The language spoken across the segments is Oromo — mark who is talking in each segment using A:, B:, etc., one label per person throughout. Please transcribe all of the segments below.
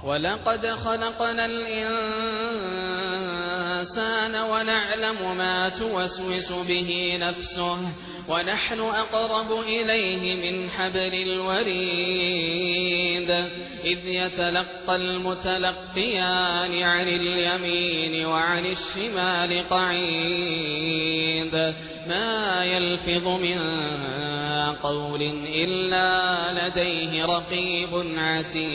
A: ولقد خلقنا الإنسان ونعلم ما توسوس به نفسه ونحن أقرب إليه من حبل الوريد إذ يتلقى المتلقيان عن اليمين وعن الشمال قعيد ما يلفظ من قول إلا لديه رقيب عتيد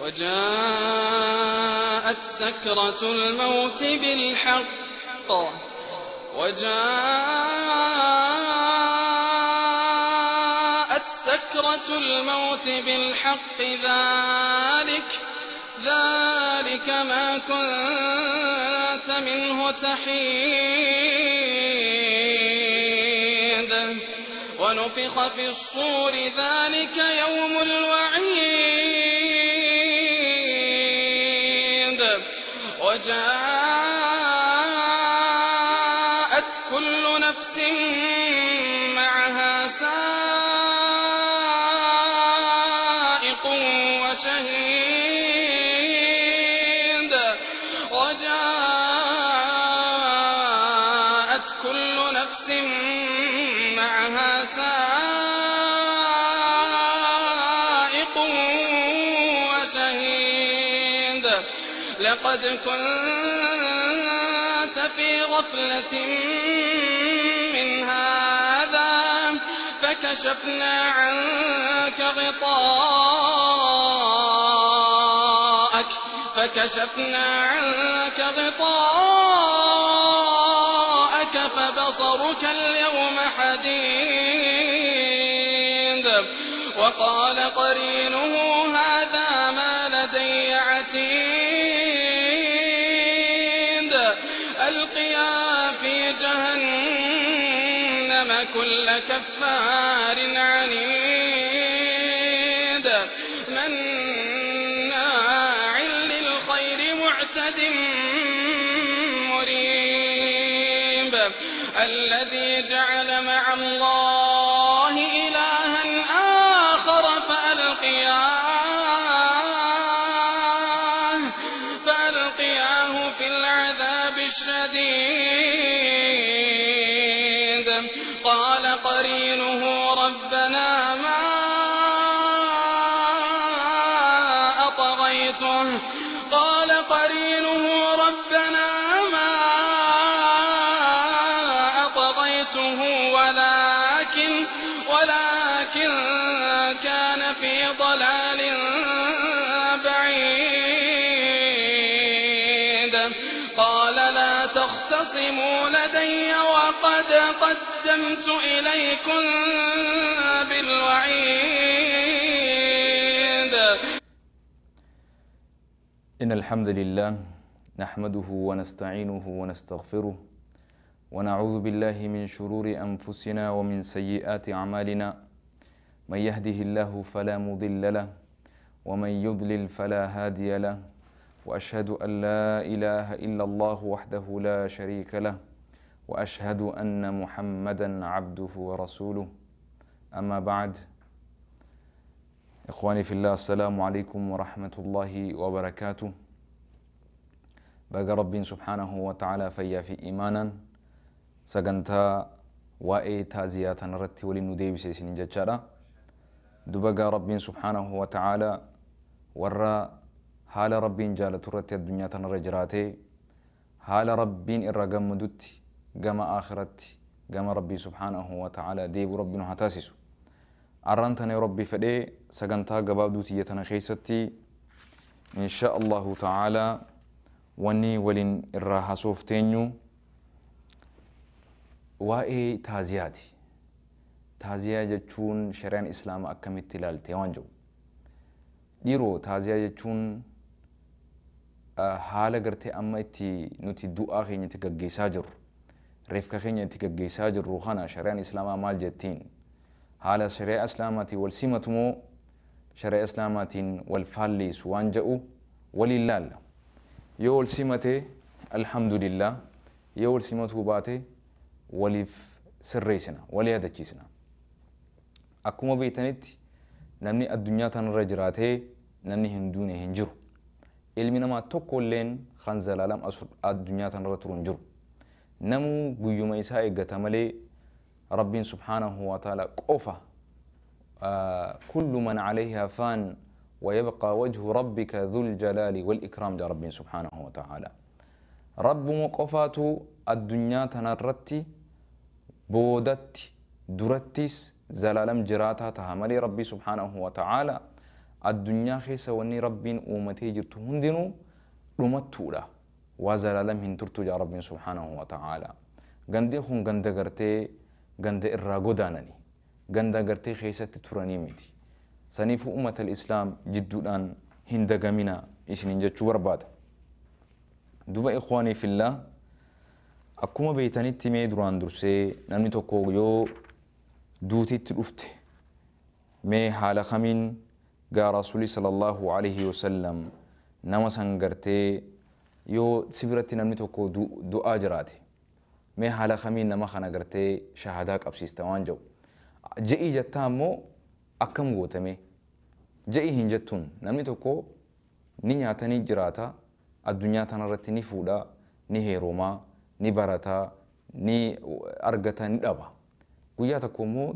A: وجاءت سكرة الموت بالحق وجاءت سكرة الموت بالحق ذلك ما كنت منه تحيد ونفخ في الصور ذلك يوم الوعيد وجاءت كل نفس معها سائق وشهيد وجاءت كل نفس معها سائق وشهيد لقد كنت في غفلة من هذا فكشفنا عنك غطاءك فبصرك اليوم حديد وقال قرينه هذا ما لدي عتيد ألقيا في جهنم كل كفار عنيد مناع للخير معتد مريب الذي جعل مع الله إلها آخر فألقياه في العذاب الشديد قال قرينه ربنا ما أطغيته قال قرينه ربنا ما أطغيته ولكن كان في ضلال بعيد قال لا تختصموا لدي وقد قدمت إليكم بالوعيد.
B: إن الحمد لله نحمده ونستعينه ونستغفره ونعوذ بالله من شرور أنفسنا ومن سيئات أعمالنا، من يهده الله فلا مضل له ومن يضلل فلا هادي له، وأشهد أن لا إله إلا الله وحده لا شريك له، وأشهد أن محمدا عبده ورسوله. أما بعد، إخواني في الله، السلام عليكم ورحمة الله وبركاته. بقى رب سبحانه وتعالى فيا في إيمانا سجنتا وإي تازيات نرتي ولنودي بسيسين جتشارا دبقى رب سبحانه وتعالى ورا حال رب جالت رتي الدنيا تنرجراتي حال رب الرقم مدتي جما آخرتي جما ربي سبحانه وتعالى ديب ربنا هتاسسو أرنتني ربي فدي سجنتا جباب دوتي يتنخيستي إن شاء الله تعالى وني ولين الراحة صوفتينيو وإي تازياتي تازيا جتشون شريان إسلام أكمل تلال تيوانجو ديرو تازيا جتشون حالة قرتي أما إتي نتي دعاء خيني تكجي ساجر رفقة خيني تكجي ساجر روحنا شريان إسلام مال جتين حالة شريعة إسلامتي والسمة مو شريعة إسلامتين والفالي سوانجو ولله يول سمته الحمد لله يول سمته باتي وليف سريسنا وليادتشيسنا أكما بيتنت Namni addunyaa tanarra jiraatee namni hin duune hin jiru. Ilmi namaa tokkolleen kan zalaalam addunyaa tanarra turu hin jiru. Namuu guyyuma isaa eeggata malee Rabbiin subhaanahu wa ta'ala qofa kullu man alayhaa faan ويبقى وجه ربك ذو الجلال والإكرام جاء ربي سبحانه وتعالى. رب مقفات الدنيا تنرتي بودت درتس زلالم جراتها تهملي ربي سبحانه وتعالى. الدنيا خيسة وني ربي أمتي جرت هندنو رمتولا وزلالم هنترتو جاء ربي سبحانه وتعالى. غندي خون غند غرتي غند إرّا غدانني غند غرتي خيسة ترانيمتي سنيف أمة الإسلام جدودان هندقمنا إسنين جتشو برباد. دوبا إخواني في الله أكما بيتاني تيمي دران درسي نمني توكو يو دوتي تلوفت مي حال خمين قا رسولي صلى الله عليه وسلم نما سنگرتي يو سبرتي نمني توكو دو آجراتي مي حال خمين نما خنگرتي شهاداك أبسيستوان جو جئي جتامو akkam gootame je'i hin jettuun namni tokko ni nyaata ni jiraata addunyaa tanarratti ni fuudha ni heerumaa ni barataa ni argata ni dhaba guyyaa tokko immoo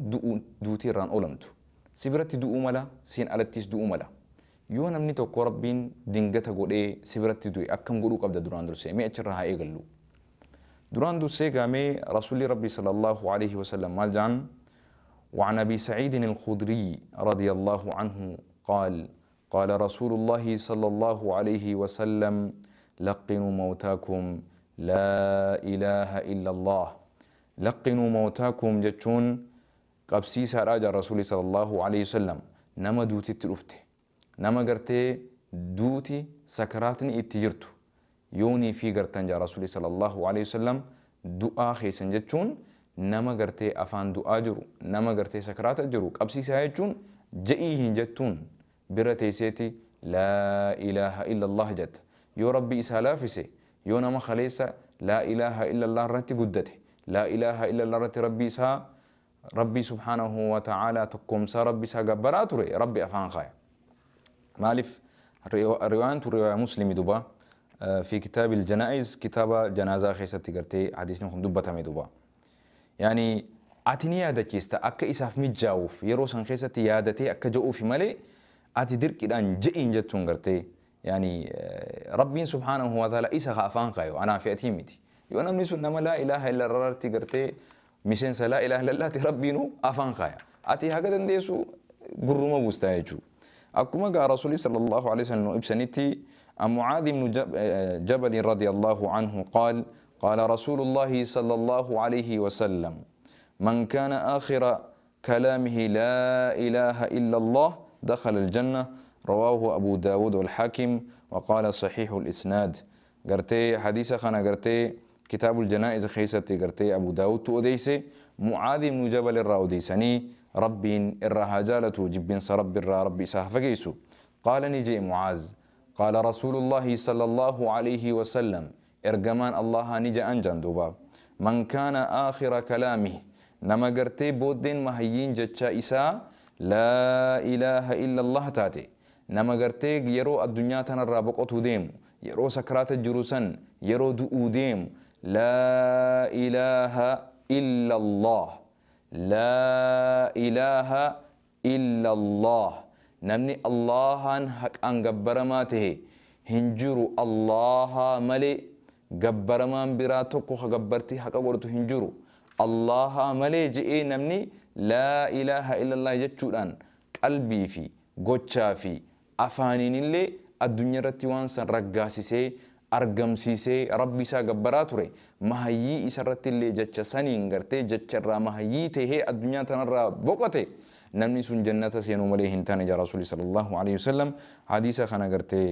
B: duutii irraan oolamtu si biratti du'uu mala siin alattis du'uu mala yoo namni tokko Rabbiin dingata godhee si biratti du'e akkam godhuu qabda duraan dursee mee achirraa haa eegallu duraan dursee gaamee rasuulli Rabbii sallallahu alaihi wasallam maal ja'an وعن أبي سعيد الخدري رضي الله عنه قال قال رسول الله صلى الله عليه وسلم لقنوا موتاكم لا إله إلا الله. لقنوا موتاكم جتشون قبسيسا راجع الرسول صلى الله عليه وسلم نما دوتي تلفته نما قرتي دوتي سكراتني اتجرتو يوني في قرتن جا رسول صلى الله عليه وسلم دعاء خيسن جتشون nama gartee afaan du'aa jiru nama gartee sakaraata jiru qabsiisaa jechuun je'ii hin jettuun bira teesseeti laa ilaaha illallah jetta yoo Rabbi isaa laafise yoo nama khaleessa laa ilaaha illallah irratti guddate laa ilaaha illallah irratti Rabbi isaa Rabbi subhaanahu wa ta'ala tokkoomsaa Rabbi isaa gabbaraa ture Rabbi afaan kaaya. Maaliif riwaayaan tun riwaayaa Muslimi duba fi kitaabil janaa'iz kitaaba janaazaa keessatti gartee hadiisni kun dubbatame duba. Yani ati ni yaadachiista akka isaaf mijaa'uuf yeroo san keessatti yaadatee akka ja'uufi malee ati dirqiidhaan je'iin jettuun gartee yani Rabbiin subhaanahu wa ta'ala isa haa afaan kaayo anaa fi atii miti yoo namni sun nama laa ilaaha illallah irratti gartee miseensa laa ilaaha illallaati Rabbiinuu afaan kaaya ati haga dandeessu gurruma buustaa jechuudha. Akkuma gaa Rasuulli sallallahu alaihi wasallam ibsanitti Mucaadh ibnu Jabal radiyallahu anhu qaal قال رسول الله صلى الله عليه وسلم من كان آخر كلامه لا إله إلا الله دخل الجنة. رواه أبو داود والحاكم وقال صحيح الإسناد. قرتي حديث خنا قرتي كتاب الجنائز خيستي قرتي أبو داود تؤديسي معاذ بن جبل الراوديسني ربين الرهاجالة جبين سرب الرا ربي سهفقيسو قال نجي معاذ قال رسول الله صلى الله عليه وسلم إرجمان الله نجا أنجان دوبا من كان آخر كلامه نما قرتي بودين مهيين جتشا إسا لا إله إلا الله تاتي نما قرتي يرو الدنيا تنرى بقوته ديم يرو سكرات الجروسن يرو دؤو ديم لا إله إلا الله لا إله إلا الله نمني الله حق أن جبرماته هنجرو الله ملي gabbaramaan biraa tokko ka gabbartii haqa godhatu hin jiru Allaha malee je'ee namni laa ilaaha illallah jechuudhaan qalbii fi gochaa fi afaaniinillee addunyaa irratti waan san raggaasisee argamsiisee Rabbi isaa gabbaraa ture mahayyii isa irratti illee jecha saniin gartee jecha irraa mahayyii tahee addunyaa tanarraa boqote namni sun jannata seenuu malee hin taane jaa Rasuulli sallallahu alaihi wasallam hadiisa kana gartee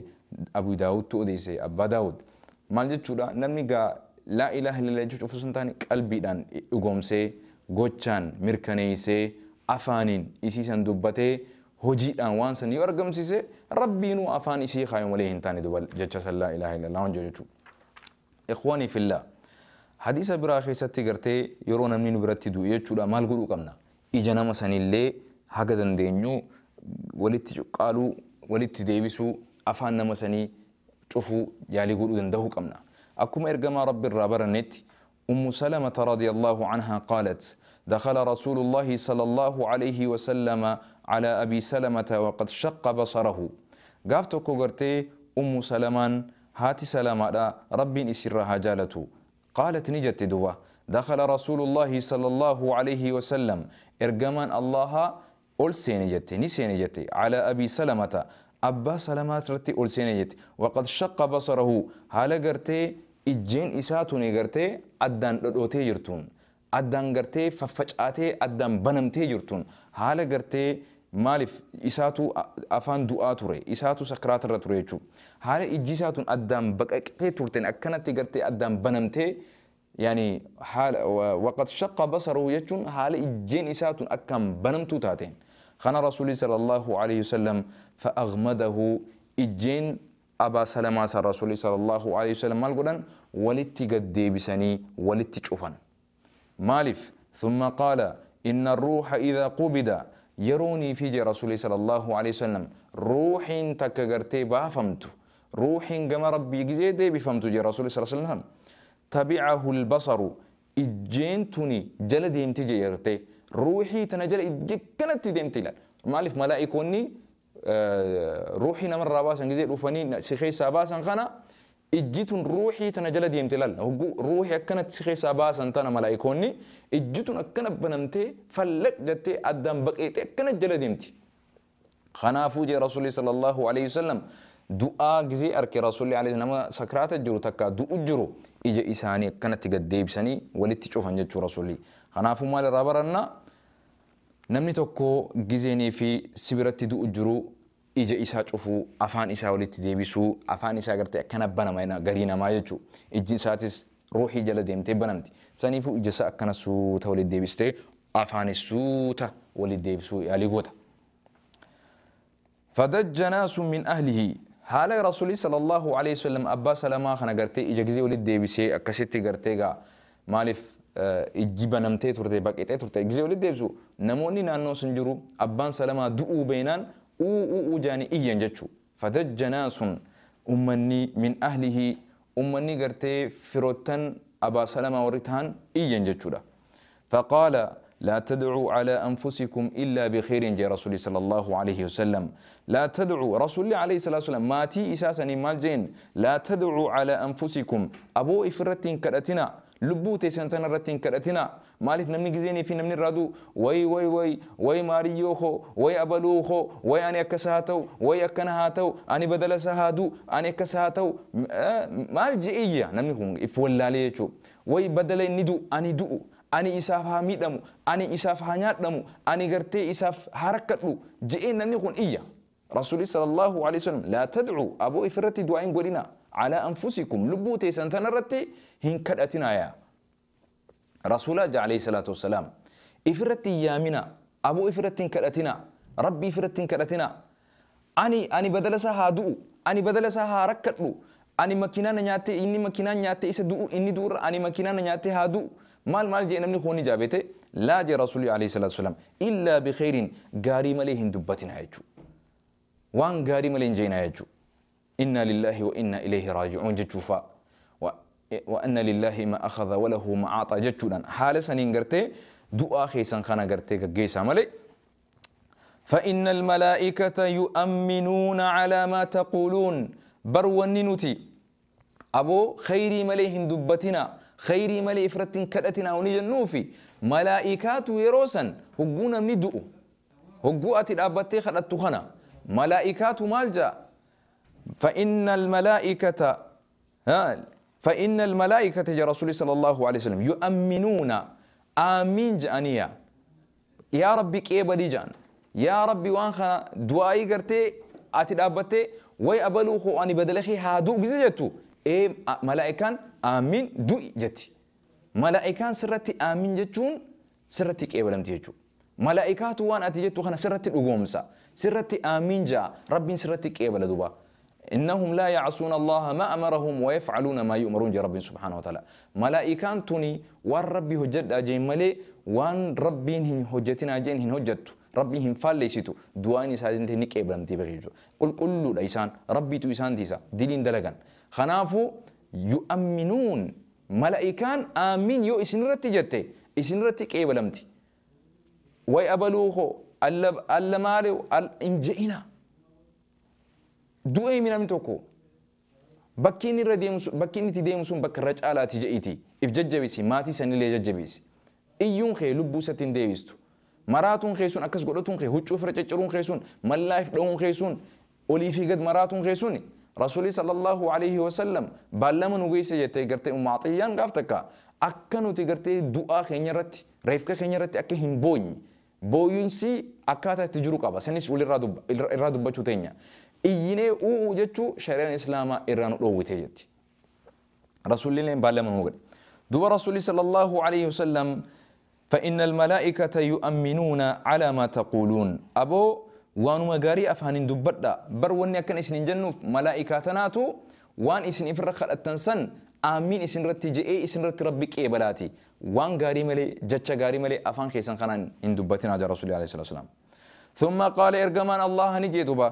B: Abu Daawudtu odeesse Abbaa Daawud maal jechuudha namni gaa laa ilaaha illallah jechuun osoo hin taane qalbiidhaan dhugoomsee gochaan mirkaneessee afaaniin isii san dubbatee hojiidhaan waan san yoo argamsiise Rabbiinuu afaan isii kaayu malee hin taane duba jecha san laa ilaaha illallah waan jechuudha. Ikhwaanii fillah hadiisa biraa keessatti gartee yeroo namni nu biratti du'e jechuudha maal godhuu qabna ija nama sanillee haga dandeenyu walitti cuqqaaluu, walitti deebisuu, afaan nama sanii cufuu yaalii godhuu danda'uu qabna. Akkuma ergamaa Rabbi irraa barannetti Ummu Salamata radiyallahu anhaa qaalat: دخل رسول الله صلى الله عليه وسلم على أبي سلمة وقد شق بصره. قاف tokko gartee Ummu Salamaan, haati Salamaadha, Rabbiin isirraa haa jaalatu, قالت ni jette duba: دخل رسول الله صلى الله عليه وسلم, ergamaan Allaha ol seene jette, ni seene jette, على أبي سلمة, abbaa Salamaa irratti ol seene jette, وقد شق بصره, haala gartee ijjeen isaa tuni gartee addaan dhodhootee jirtuun, addaan gartee faffacaatee, addaan banamtee jirtuun. Haala gartee maaliif isaatu afaan du'aa ture, isaatu sakraata irra ture jechuudha. Haala ijji isaa tun addaan baqaqtee turteen, akkanatti gartee addaan banamtee, yani haala وقد شق بصره jechuun haala ijjeen isaa tun akkaan banamtuu taateen kana Rasuulli sallallahu alayhi wasallam فأغمده, ijjeen abaa Salamaa san Rasuulli sallallahu alayhi wasallam maal godhan? Walitti gaddeebisanii walitti cufan. Maaliif? ثم قال: إن الروح إذا قبض, yeroonii fi jee Rasuulli sallallahu alayhi wasallam ruuxiin takka gartee baafamtu, ruuxiin gama Rabbii gizee deebifamtu jee Rasuulli sallallahu alayhi wasallam, تبعه البصر, ijjeen tuni jala deemti jee. Gartee ruuxii tana jala ijji kanatti deemti ilaal. Maaliif? Malaa'ikoonni ruuxii namarraa baasan gizee dhufanii si keessaa baasan kana, ijji tun ruuxii tana jala deemti ilaal. Hogguu ruuxii akkanatti si keessaa baasan tana, malaa'ikoonni ijji tun akkana banamtee, fallaq jettee, addaan baqeexee akkana jala deemti. Kanaafuu jee Rasuulli sallallahu alayhi wasallam du'aa gizee arke Rasuulli alayhi nama sakraata jiru takka du'u jiru ija isaanii akkanatti gad deebisanii walitti cufan jechuu Rasuulli. Kanaafuu maal irraa baranna? Namni tokko gizeenii fi si biratti du'u jiru ija isaa cufuu, afaan isaa walitti deebisuu, afaan isaa gartee akkana banama garii namaa jechuu, ijji isaatis ruuxii jala deemtee banamti. Saniifuu ija isaa akkana suuta walitti deebistee, afaanis suuta walitti deebisuu yaalii goota. فضج ناس من أهله, haala Rasuulli sallallahu alayhi wasallam abbaa Salamaa kana gartee ija gizee walitti deebisee akkasitti gartee gaa, maaliif ijji banamtee turte, baqexee turte, gizee walitti deebisu namoonni naannoo sun jiru abbaan Salamaa du'uu beeynaan uu uu uu jaanii iyyan jechuu. فضج ناس, ummanni, من أهله, ummanni gartee firoottan abaa Salamaa warri ta'an iyyan jechuudha. فقال: لا تدعوا على أنفسكم إلا بخير جاء رسول صلى الله عليه وسلم. لا تدعوا, رسول عليه الصلاة والسلام ماتي إساسا مال جين: لا تدعوا على أنفسكم, أبو إفرتين كرتنا, lubbuu teessan tana irratti hin kadhatina. Maaliif? Namni gizeenii fi namni irraa du'u way way way way maariyyoo koo, way abaluu koo, way ani akkas haa ta'u, way akkana haa ta'u, ani badala isaa haa du'u, ani akkas haa ta'u, maal je'e iyya namni kun if wallaalee jechuudha. Way badala inni du'u ani du'u, ani isaaf haa miidhamu, ani isaaf haa nyaadhamu, ani gartee isaaf haa rakkadhu je'ee namni kun iyya. Rasuulli sallallahu alaihi wasallam: لا تدعوا, aboo ifirratti du'aa hin godhina, على أنفسكم, lubbuu teessan tanarratti hin kadhatinaa yaa Rasuula ja alayhi salaatu wassalaam. Ifirratti hin yaamina, aboo ifirratti hin kadhatina, Rabbi ifirratti hin kadhatina. Ani badala isaa haa du'u, ani badala isaa haa rakkadhu, ani makiinaa na nyaattee, inni makiinaa nyaattee isa du'u, inni du'urra ani makiinaa na nyaattee haa du'u, maal maal jee namni kun ni jaabete. Laa jee Rasuulli alayhi salaatu wassalaam: إلا بخير, gaarii malee hin dubbatina jechuu, waan gaarii malee hin jeenaa jechuu. إنا لله وإنا إليه راجعون jechuufa, وأن لله ما أخذ وله ما أعطى jechuudhaan haala saniin gartee du'aa keessan kana gartee gaggeessaa malee. فإن الملائكة يؤمنون على ما تقولون. Bar wanni nuti aboo khayrii malee hin dubbatina, khayrii malee ifirratti hin kadhatina wani jennuufi, malaa'ikaatu yeroo san hogguu namni du'u, hogguu ati dhaabbattee kadhattu kana, malaa'ikaatu maal ja'a? فإن الملائكة ها فإن الملائكة يا رسول صلى الله عليه وسلم يؤمنون, آمين جانيا, يا ربي qeebali jaan, yaa Rabbi waan kana du'aayii gartee ati dhaabbattee way abaluu koo ani badala kee haa du'u gise jettu, ee malaa'ikaan aamiin du'i jetti. Malaa'ikaan sirratti aamiin jechuun sirratti qeebalamti jechuudha. Malaa'ikaatu waan ati jettu kana sirratti dhugoomsa, sirratti aamiin ja'a, Rabbiin sirratti qeebala duba. إنهم لا يعصون الله ما أمرهم ويفعلون ما يؤمرون جاء رب سبحانه وتعالى. ملائكان توني وان ربي هجد أجين ملي وان ربين هن هجتنا أجين هن هجت. Rabbiin hin faalleessitu, du'aan isaatiin ni qeebalamti beekee jechuudha. Qulqulluudha isaan, Rabbiitu isaan tiisa, diliin dalagan. Kanaafuu yu'amminuun, malaa'ikaan aamiin yoo isinirratti jette isinirratti qeebalamti. Way abaluu koo alla maali hin je'ina. Du'ee namni tokko bakki inni irra deemu, bakki inni itti deemu sun bakka irra caalaati je'iti. If jajjabeessi, maatii sanillee jajjabeessi. Iyyuun kee lubbuu isatti hin deebistu. Maraatuun kee sun, akkas godhatuun kee, huccuu ofirra cicciruun kee sun, mallaa if dha'uun kee sun, olii fi gad maraatuun kee sun, Rasuulli sallallahu alaihi wasallam baallama nu geesse jettee gartee Ummu Atiyyaan gaaf takka akka nuti gartee du'aa keenya irratti, reefka keenya irratti akka hin boonye, booyinsi akkaataa itti jiru qaba. Sanis walirraa irraa dubbachuu teenya. Iyyinee u'uu jechuu shari'aan Islaamaa irraa nu dhoowwite jetti. Rasuulli illee baallama nu godhe. Duba Rasuulli sallallahu alaihi wasallam فإن الملائكة يؤمنون على ما تقولون. أبو وانو مغاري أفهانين دبدا بر وني أكن إسنين جنوف ملائكة تناتو وان إسن إفرخ التنسن آمين إسن رتي جئي إسن رتي ربك إيه بلاتي وان غاري ملي جتش غاري ملي أفان خيسن خنان إن دبتنا جا رسول الله عليه الصلاة والسلام. ثم قال إرجمان الله نجي دبا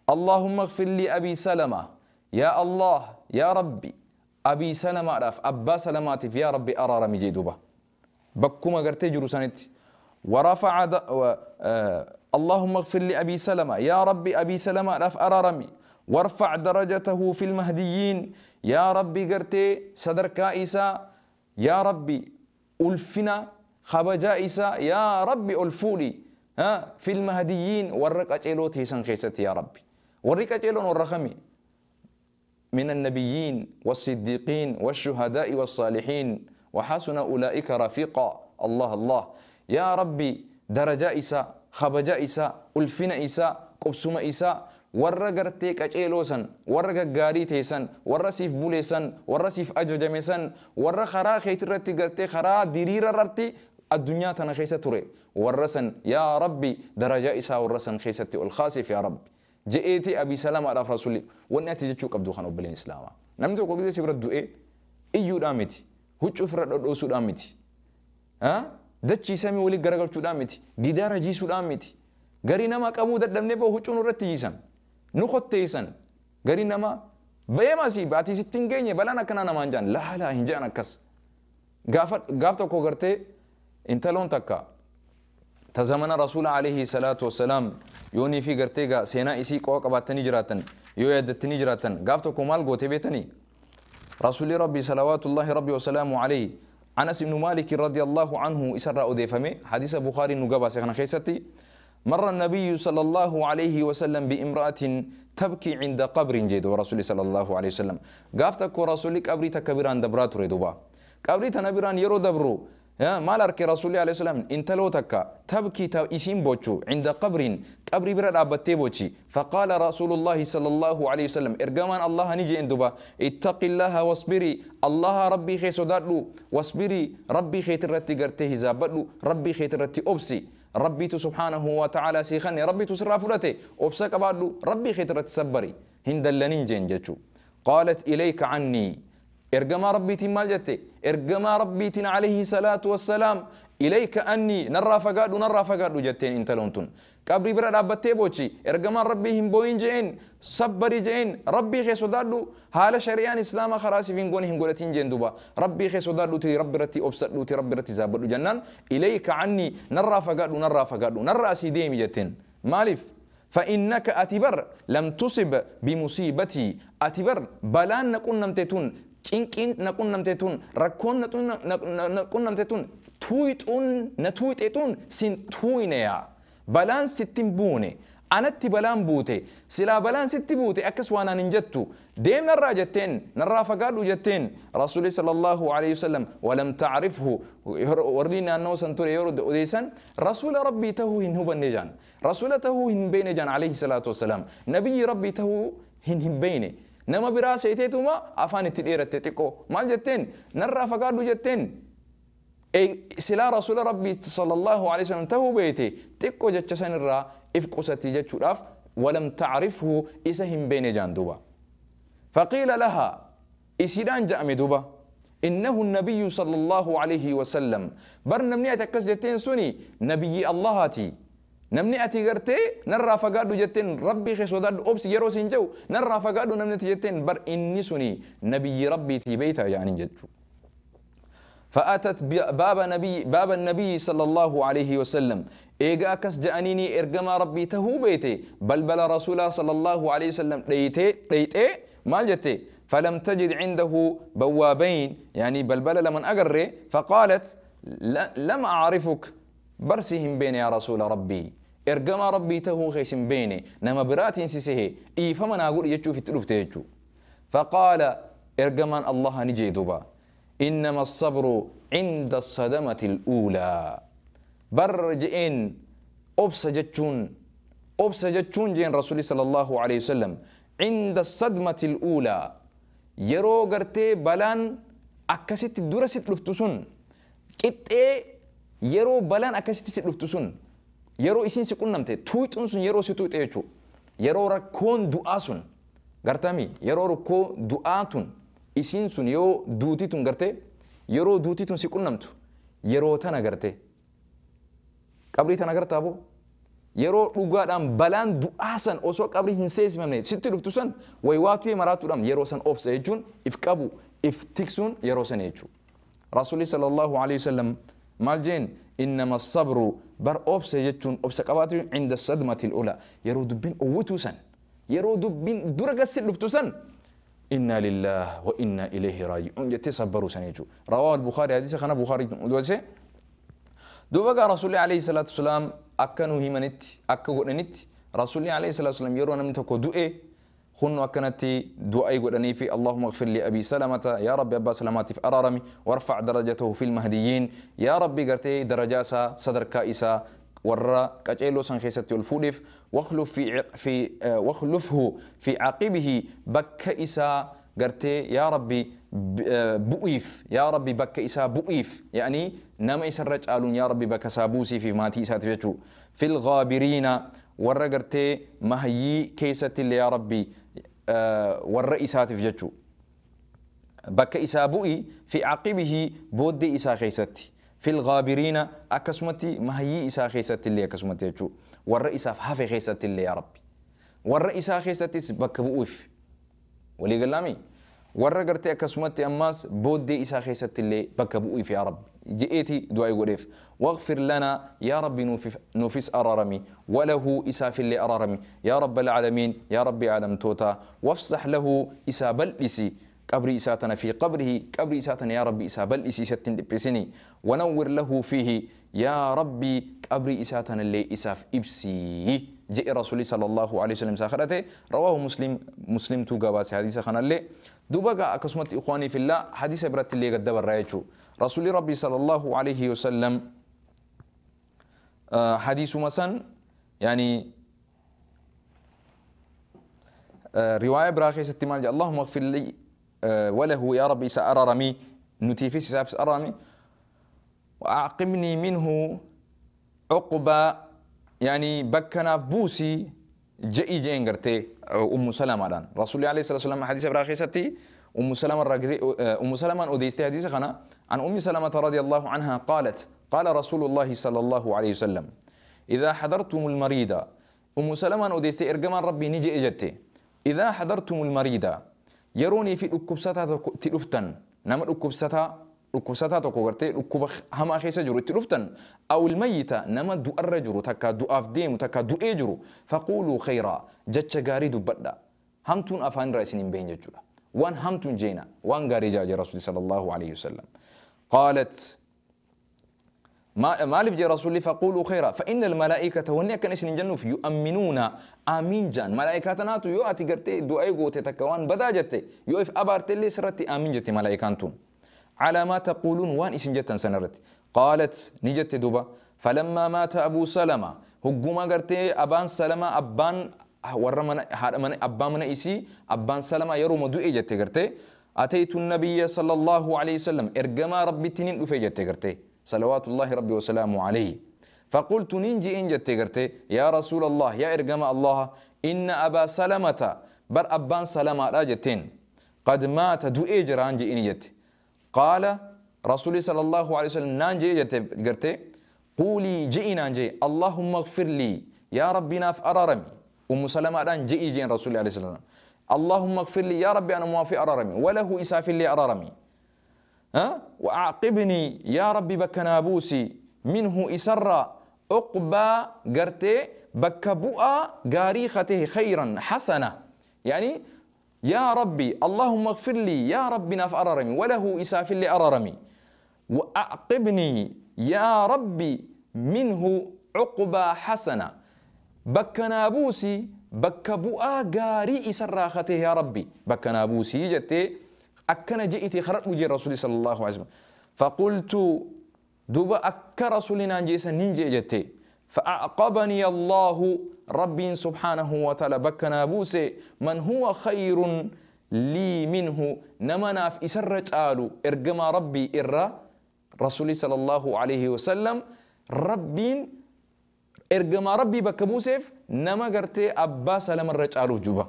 B: اللهم اغفر لي أبي سلمة يا الله يا ربي أبي سلمة رف أبا سلمة يا ربي أرى رمي جي دبا بكما قرتي جروسانت ورفع اللهم اغفر لأبي سلمة يا ربي أبي سلمة رف أرارمي وارفع درجته في المهديين يا ربي قرتي صدر كائسة يا ربي ألفنا خبجائسة يا ربي ألفولي ها في المهديين ورق أجلو تيسن خيستي يا ربي ورق أجلو ورخمي من النبيين والصديقين والشهداء والصالحين وحسن أولئك رفيقا. الله الله يا ربي درجة إسا خبجة إسا ألفنا إسا قبسوم إسا ورقرتك أجيلوسن ورق غاري تيسن ورسيف بوليسن ورسيف أججميسن ور خرا خيترتي غرتي خرا ديرير رتي الدنيا تنخيسة تري ورسن يا ربي درجة إسا ورسن خيستي الخاسف يا ربي جئتي أبي سلام على رسولي والنتيجة تشوك أبدو خانو بلين إسلاما نمتو قوكي سيبرد دو إيه إيو دامتي huccuu ofirra dhodhoosuudhaan miti. Dachii samii walii garagalchuudhaan miti. Gidaara jiisuudhaan miti. Garii nama qabuu dadhabnee bahu huccuu nurratti jiisan. Nu qotteessan. Garii nama beemasii baatii sitti hin geenye balaan akkanaa namaan jaan laalaa hin jaan akkas. Gaaf tokko gartee intaloon takka ta zamana rasuula alayhi salaatu wassalaam yoonii fi gartee gaa seenaa isii qo'a qabaattanii jiraatan yoo yaadattanii jiraatan gaaf tokko maal goote beetanii? رسول ربي صلوات الله ربي وسلامه عليه أنس بن مالك رضي الله عنه إسرى أديفمي حديث بخاري نقبة سيخنا خيستي مر النبي صلى الله عليه وسلم بامرأة تبكي عند قبر جيد ورسول صلى الله عليه وسلم قافتك ورسولك قبري تكبيران دبرات ريدوبا قبري تنبيران يرو دبرو ما لارك رسول الله عليه السلام انت لو تكا تبكي اسم بوچو عند قبر قبري برا دابتي بوچي فقال رسول الله صلى الله عليه وسلم ارجمان الله نجي اندبا اتق الله واصبري الله ربي خي سودادو واصبري ربي خي ترتي غرتي حسابدو ربي خي ترتي اوبسي ربي سبحانه وتعالى سيخني ربي تسرافلته اوبسا قبادو ربي خي ترتي صبري هندلنين جنجچو قالت اليك عني إرجما ربي مال جتي إرجما ربي عليه الصلاة والسلام إليك أني نرى فقاد نرى فقاد جتين إنت لونتون قبري برا دابتي بوشي إرجما ربي هم بوين جين صبري جين ربي خي سودادو حال شريان إسلام خراسي فين غوني هم غولتين جين دوبا ربي خي سودادو تي ربي رتي أبسدو تي ربي رتي زابدو جنان إليك عني نرى فقاد نرى فقاد نرى سيديمي جتين مالف فإنك أتبر لم تصب بمصيبتي أتبر بلان نكون نمتتون cinqiin na qunnamte tun rakkoon na qunnamte tun tuuyixuun na tuuyxe tun sin tuuyneya balaan sittin buune anatti balaan buute silaa balaan sitti buute akkas waan ani hin jettu deem narraa jetteen narraa fagaadhu jetteen rasuuli sallallahu alayhi wasallam walam tacrifhu warri naannoo san ture yeroo odeessan rasuula rabbii tahuu hin hubanne jaan rasuula tahuu hin beeyne jaan alayhi salaatu wassalaam nabiyyi rabbii tahuu hin beeyne nama biraa seeteetuma afaan itti dheeratte xiqqoo maal jetteen narraa fagaadhu jetteen silaa rasuula rabbii sallallahu alayhi wasallam tahuu beeyte xiqqoo jecha san irraa if qusatti jechuudhaaf walam tacrifhu isa hin beeyne jaan duuba faqiila lahaa isiidhaan ja'ame duuba إنه النبي صلى الله عليه وسلم بر نمني أتكس جتين سني نبي اللهاتي Namni ati gartee narraa fagaadhu jetteen rabbii kee sodaadhu obsi yeroo siin jedhu narraa fagaadhu namni ati jetteen bar inni suni nabiyyi rabbiitii beeyta jedhaniin jechuudha. فأتت باب النبي صلى الله عليه وسلم إيجا أكس جأنيني إرجما ربي تهو بيتي بل بل رسول صلى الله عليه وسلم ديتي ديتي ما جتي فلم تجد عنده بوابين يعني بل بل لمن أقري فقالت لم أعرفك برسهم بين يا رسول ربي إرجما ربي تهو خيسم بيني نما براتين سيسه إي فمن أقول يجو في التلوف تيجو فقال إرجما الله نجي دوبا إنما الصبر عند الصدمة الأولى برجئن أبسجتشون جين رسول صلى الله عليه وسلم عند الصدمة الأولى يرو غرتي بلان أكست درست لفتسون كت يرو بلان أكست لفتسون يرو إسين سكون نمتي تويت أنسون يرو ستويت إيشو يرو ركون دعاسون غرتامي يرو ركو دعاتون isiin sun yoo duutii tun gartee yeroo duutii tun si qunnamtu yeroo tana gartee qabrii tana gartaa boo yeroo dhugaadhaan balaan du'aa san osoo qabrii hin seesifamne sitti dhuftu san waywaatu maraatuudhaan yeroo san obsa jechuun if qabu if tiksuun yeroo san jechuudha. Rasuulli sallallahu alayhi wasallam maal jeen innama sabru bar obsa jechuun obsa qabaatu inda sadmati al-ula yeroo dubbiin owwituu san yeroo dubbiin dura gassi dhuftu san إنا لله وإنا إليه راجعون يتسبروا سنيجو رواه البخاري حديث خنا بخاري دوسه دوبا رسول الله عليه الصلاة والسلام أكنوا هيمنت أكغننت رسول الله عليه الصلاة والسلام يرون من تكو دوئه خنوا أكنتي دعاء غدني في اللهم اغفر لأبي سلمة يا ربي أبا سلمة في أرارمي وارفع درجته في المهديين يا ربي قرتي درجاسا صدر كائسا ورا كاجيلو سان خيستي الفودف واخلف في واخلفه في عقبه بك إسا قرتي يا ربي بؤيف يا ربي بك إسا بؤيف يعني نما يسرج آلون يا ربي بك سابوسي في ماتي إسا تفجو في الغابرين ورا قرتي مهيي كيستي اللي يا ربي ورا إسا تفجو بك إسا بؤي في عقبه بودي إسا خيستي في الغابرين أكسمتي ما هي إسا خيستي اللي أكسمتي يجو والرئيس في خيستي اللي يا ربي والرئيس خيستي بك بؤف ولي قلامي والرجرتي أكسمتي أماس بودي إسا خيستي اللي بك بؤف يا ربي جئتي دعاء وريف واغفر لنا يا ربي نفس أرارمي وله إسا في اللي أرارمي يا رب العالمين يا ربي عالم توتا وافسح له إسا بلئسي قبري إساتنا في قبره قبري إساتنا يا ربي إسا بل إسي ستن دبسني ونور له فيه يا ربي قبري إساتنا اللي إساف إبسي جاء رسولي صلى الله عليه وسلم ساخرته رواه مسلم مسلم تو قباس حديث خان اللي دوبا أكسمت إخواني في الله حديث برات اللي قد دبر رايتشو رسول ربي صلى الله عليه وسلم حديث مثلا يعني رواية براخي ستمال اللهم اغفر لي وله يا ربي سأرمي نتيفي سافس أرمي وأعقبني منه عقبة يعني بكنا في بوسي جئي جينغرتي أم سلمة دان رسول الله عليه الصلاة والسلام حديث براخي ستي أم سلمة أم سلمة أوديستي حديث خنا عن أم سلمة رضي الله عنها قالت قال رسول الله صلى الله عليه وسلم إذا حضرتم المريض أم سلمة أوديستي إرجمان ربي نجي إجتي إذا حضرتم المريض يروني في الكبسة تلفتن نما الكبسة تكوغرتي الكوب هما خيسة جرو تلفتن أو الميتة نما دؤر جرو تكا دؤاف ديم تكا دؤ جرو فقولوا خيرا جتش غاري دبدا همتون أفان رئيسين بين جرو وان همتون جينا وان غاري جاج رسول صلى الله عليه وسلم قالت ما لف رسولي فقولوا خيرا فإن الملائكة وني كان إسن جنوف يؤمنون آمين جان ملائكة ناتو يو أتي قرتي دعاء غوتي تكوان بدا جتي يو إف أبارتي اللي سرتي آمين جتي ملائكانتون على ما تقولون وان إسن جتن سنرتي قالت نجت دوبا فلما مات أبو سلمة هجوما قرتي أبان سلمة أبان ورمنا من أبان من إسي أبان سلمة يرو مدوئي جتي قرتي أتيت النبي صلى الله عليه وسلم إرجما ربي تنين أفي جتي قرتي صلوات الله ربي وسلامه عليه فقلت ننجي إن جتي يا رسول الله يا إرجما الله إن أبا سلمة بر أبان سلمة راجتين قد مات دو إجران جي إن جت قال رسول صلى الله عليه وسلم نانجي جتي قولي جئنا جي اللهم اغفر لي يا ربي ناف أرارمي. أم سلمة دان جئي جين رسول الله عليه الصلاة والسلام اللهم اغفر لي يا ربي أنا موافي أرارمي وله إساف لي أرارمي. ها؟ وأعقبني يا ربي بكنابوسي منه إسرى عقبى قرتي بكبؤا قاريخته خيرا حسنة. يعني يا ربي اللهم اغفر لي يا ربي ناف أرارمي وله إساف لي أرارمي وأعقبني يا ربي منه عقبى حسنة بكنابوسي بكبؤا قاري إسراخته يا ربي بكنابوسي جتي أكن جئتي خرج وجه رسول صلى الله عليه وسلم. فقلت دوبا أك رسولنا جيسا ننجي جتي فأعقبني الله ربي سبحانه وتعالى بكنابوسي من هو خير لي منه نمنا في إسرج آلو إرجما ربي إرى رسولي صلى الله عليه وسلم ربي إرجما ربي بكبوسيف نما قرتي أبا سلام الرجال جوبا.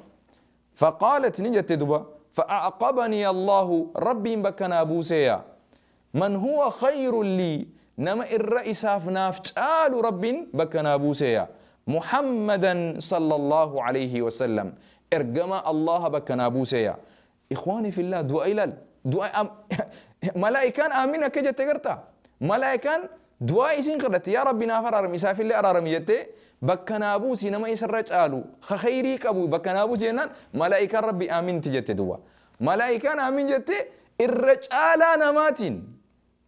B: فقالت نجت دوبا فأعقبني الله ربي بكنابوسيا من هو خير لي نما الرئيس ناف ربي بكنابوسيا محمدا صلى الله عليه وسلم إرجما الله بكنابوسيا. إخواني في الله دعاء إلال دعاء ملائكان آمين كجت تقرتا ملائكان دعاء إسين قرأت يا ربي نافر أرمي سافر اللي أرمي جتة بكنابوسي نما يسرج آلو خيري كابو بكنابوسي جنان ملائكة ربي آمين تجت دعاء ملائكان آمين جتة الرج آلا نماتين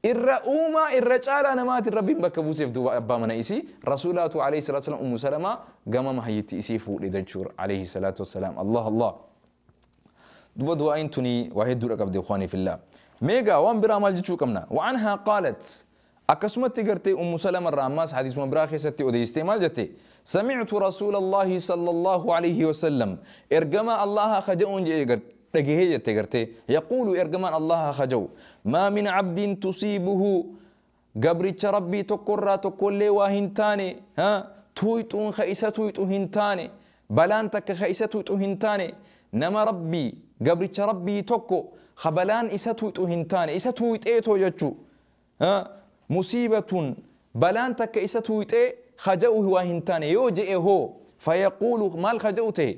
B: الرؤوما الرج آلا نماتين ربي بكبوسي في دعاء أبا من إسي رسولاته عليه الصلاة والسلام أم سلمة قام ما هيتي إسي فوق لدجور عليه الصلاة والسلام. الله الله دبا دعاء توني واحد دور أكبر إخواني في الله ميجا وان برا مال جتشو كمنا. وعنها قالت أكسمت تجرتي أم سلمة الراماس حديث مبراخي ستي أوديستي مال جتي سمعت رسول الله صلى الله عليه وسلم إرجما الله خجون جي تجهية تجرتي يقول إرجما الله خجو ما من عبد تصيبه قبرت ربي تقرى تقول وهنتاني ها تويتون خيسة تويتو هنتاني بلانتك خيسة تويتو هنتاني نما ربي قبرت ربي تكو خبلان إسا تويتو هنتاني إسا تويت إيه توجتشو ها مصيبة بلانتك إسا تويت إيه خجوه وهنتاني يوجئ هو فيقول مال خجوته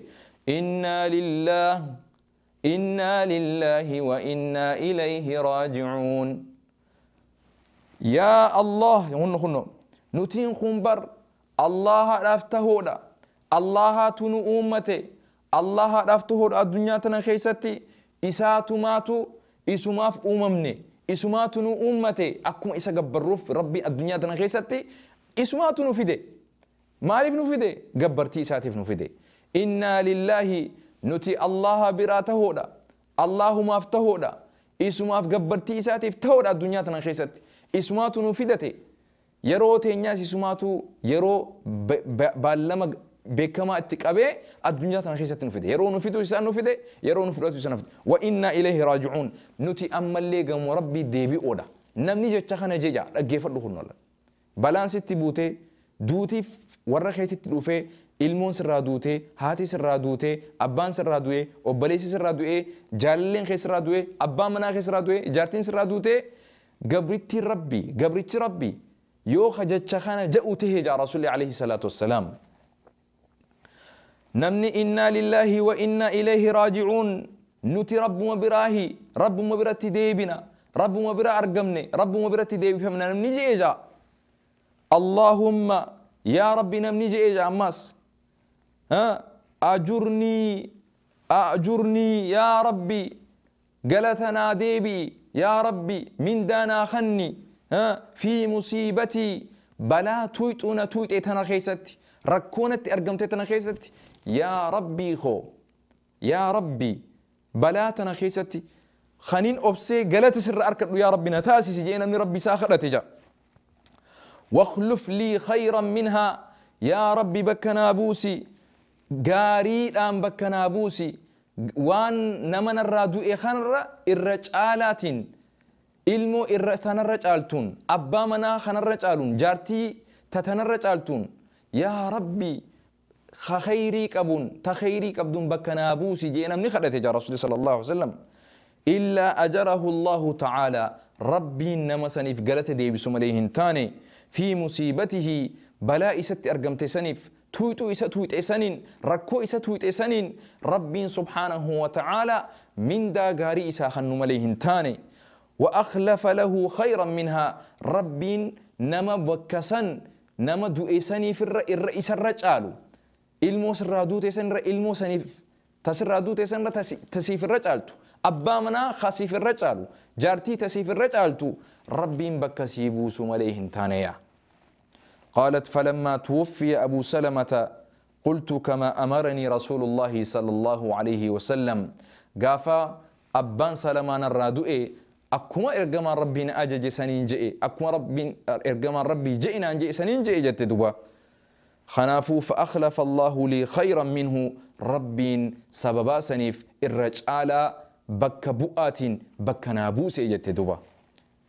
B: إنا لله إنا لله وإنا إليه راجعون. يا الله هن نتين خنبر الله رافته الله تنو أمته الله رافته الدنيا تنخيستي إساتو ماتو إسماف أممني إسماتو نو أمته أكم إسا جبروف ربي الدنيا تنخيستي إسماتو نفيده مالف نفيده جبرتي إساتف نفيده إنا لله نتي الله براته الله ما افتهودا إسماف جبرتي إساتف تهودا الدنيا تنخيستي إسماتو نفيدته يرو تنياس إسماتو يرو بالما بكما اتقابه الدنيا تنخيست نفيده يرو نفيدو إسان نفيده يرو نفيدو إسان نفيده وإنا إليه راجعون نتي أما اللي قام ربي ديبي أودا نمني جتشخنا جيجا أجيفر دخولنا الله بالانس تبوته دوتي ورخيت تلوفه ilmoon sirraa duute haati sirraa duute abbaan sirraa du'e obboleessi sirraa du'e jaalalleen kee sirraa du'e abbaan manaa kee sirraa du'e jaartiin sirraa duute gabritti rabbi gabrichi rabbi yoo jecha kana ja'u tahe jaa rasuulli alayhi salaatu wassalaam. Namni innaa lillaahi wa innaa ilayhi raaji'uun nuti rabbuma biraahi rabbuma biratti deebina rabbuma bira argamne rabbuma biratti deebifamna namni je'e jaa Allahumma yaa rabbi namni je'e jaa ammas أجرني أجرني يا ربي قلتنا ديبي يا ربي من دانا خني في مصيبتي بلا تويتونا تويت اتنا خيستي ركونت ارقمت اتنا خيستي يا ربي خو يا ربي بلا تنا خيستي خنين أبسي قلت سر أركض يا ربي نتاسي سجينا من ربي ساخرة تجا واخلف لي خيرا منها يا ربي بكنابوسي غاري دام بكنابوسي وان نمن الرادو إخانرا الرجالاتين ilmoo irra tanarra caaltuun abbaa manaa kanarra caaluun jaartii ta tanarra caaltuun yaa rabbi khayrii qabuun ta khayrii qabduun bakka naa buusi jee namni kadhate jaa rasuuli sallallahu alaihi wasallam illaa ajarahu allahu ta'aalaa rabbiin nama saniif galata deebisu malee hin taane في musiibatihi balaa isatti argamte saniif tuuxuu isa tuuxe saniin rakkoo isa tuuxe saniin Rabbiin subhaanahu wa ta'aalaa mindaa gaarii isaa kannu malee hin taane. وأخلف له خيرا منها ربين نما بكسن نما دوئسني في الرئيس الرجال ilmoo sirraa duute sanirra ilmoo saniif tasirraa duute sanirra tasiif irra caaltu abbaa manaa kasiif irra caalu jaartii tasiif irra caaltu Rabbiin bakka sii buusu malee hin taaneya. قالت فلما توفي أبو سلمة قلت كما أمرني رسول الله صلى الله عليه وسلم قافا أبان سلمان الرادؤي أكما إرقما ربي أجج سنين جئ أكما ربي إرقما ربي جئنا جئ سنين جئ جت دبا خنافو فأخلف الله لي خيرا منه ربين سببا سنيف الرجال بك بؤات بك نابوس جت دبا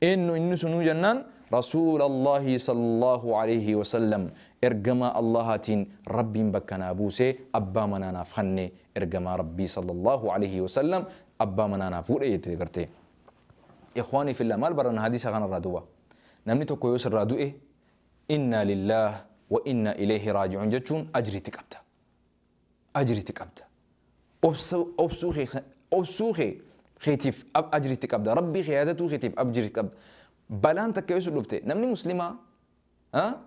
B: إنه إنه سنو جنان رسول الله صلى الله عليه وسلم إرجما اللهاتين ربين بك نابوس أبا منانا فخني إرجما ربي صلى الله عليه وسلم أبا منانا فور إيه إخواني في الله مال برنا حديث غن الرادوة نمني توكو يوسر رادوئه إنا لله وإنا إليه راجعون جتشون أجري تكبتا أجري تكبتا أبسوخي خيتيف أب أجري تكبتا ربي خيادته خيتيف أجري تكبتا بلان تكيوس لفته نمني مسلمة ها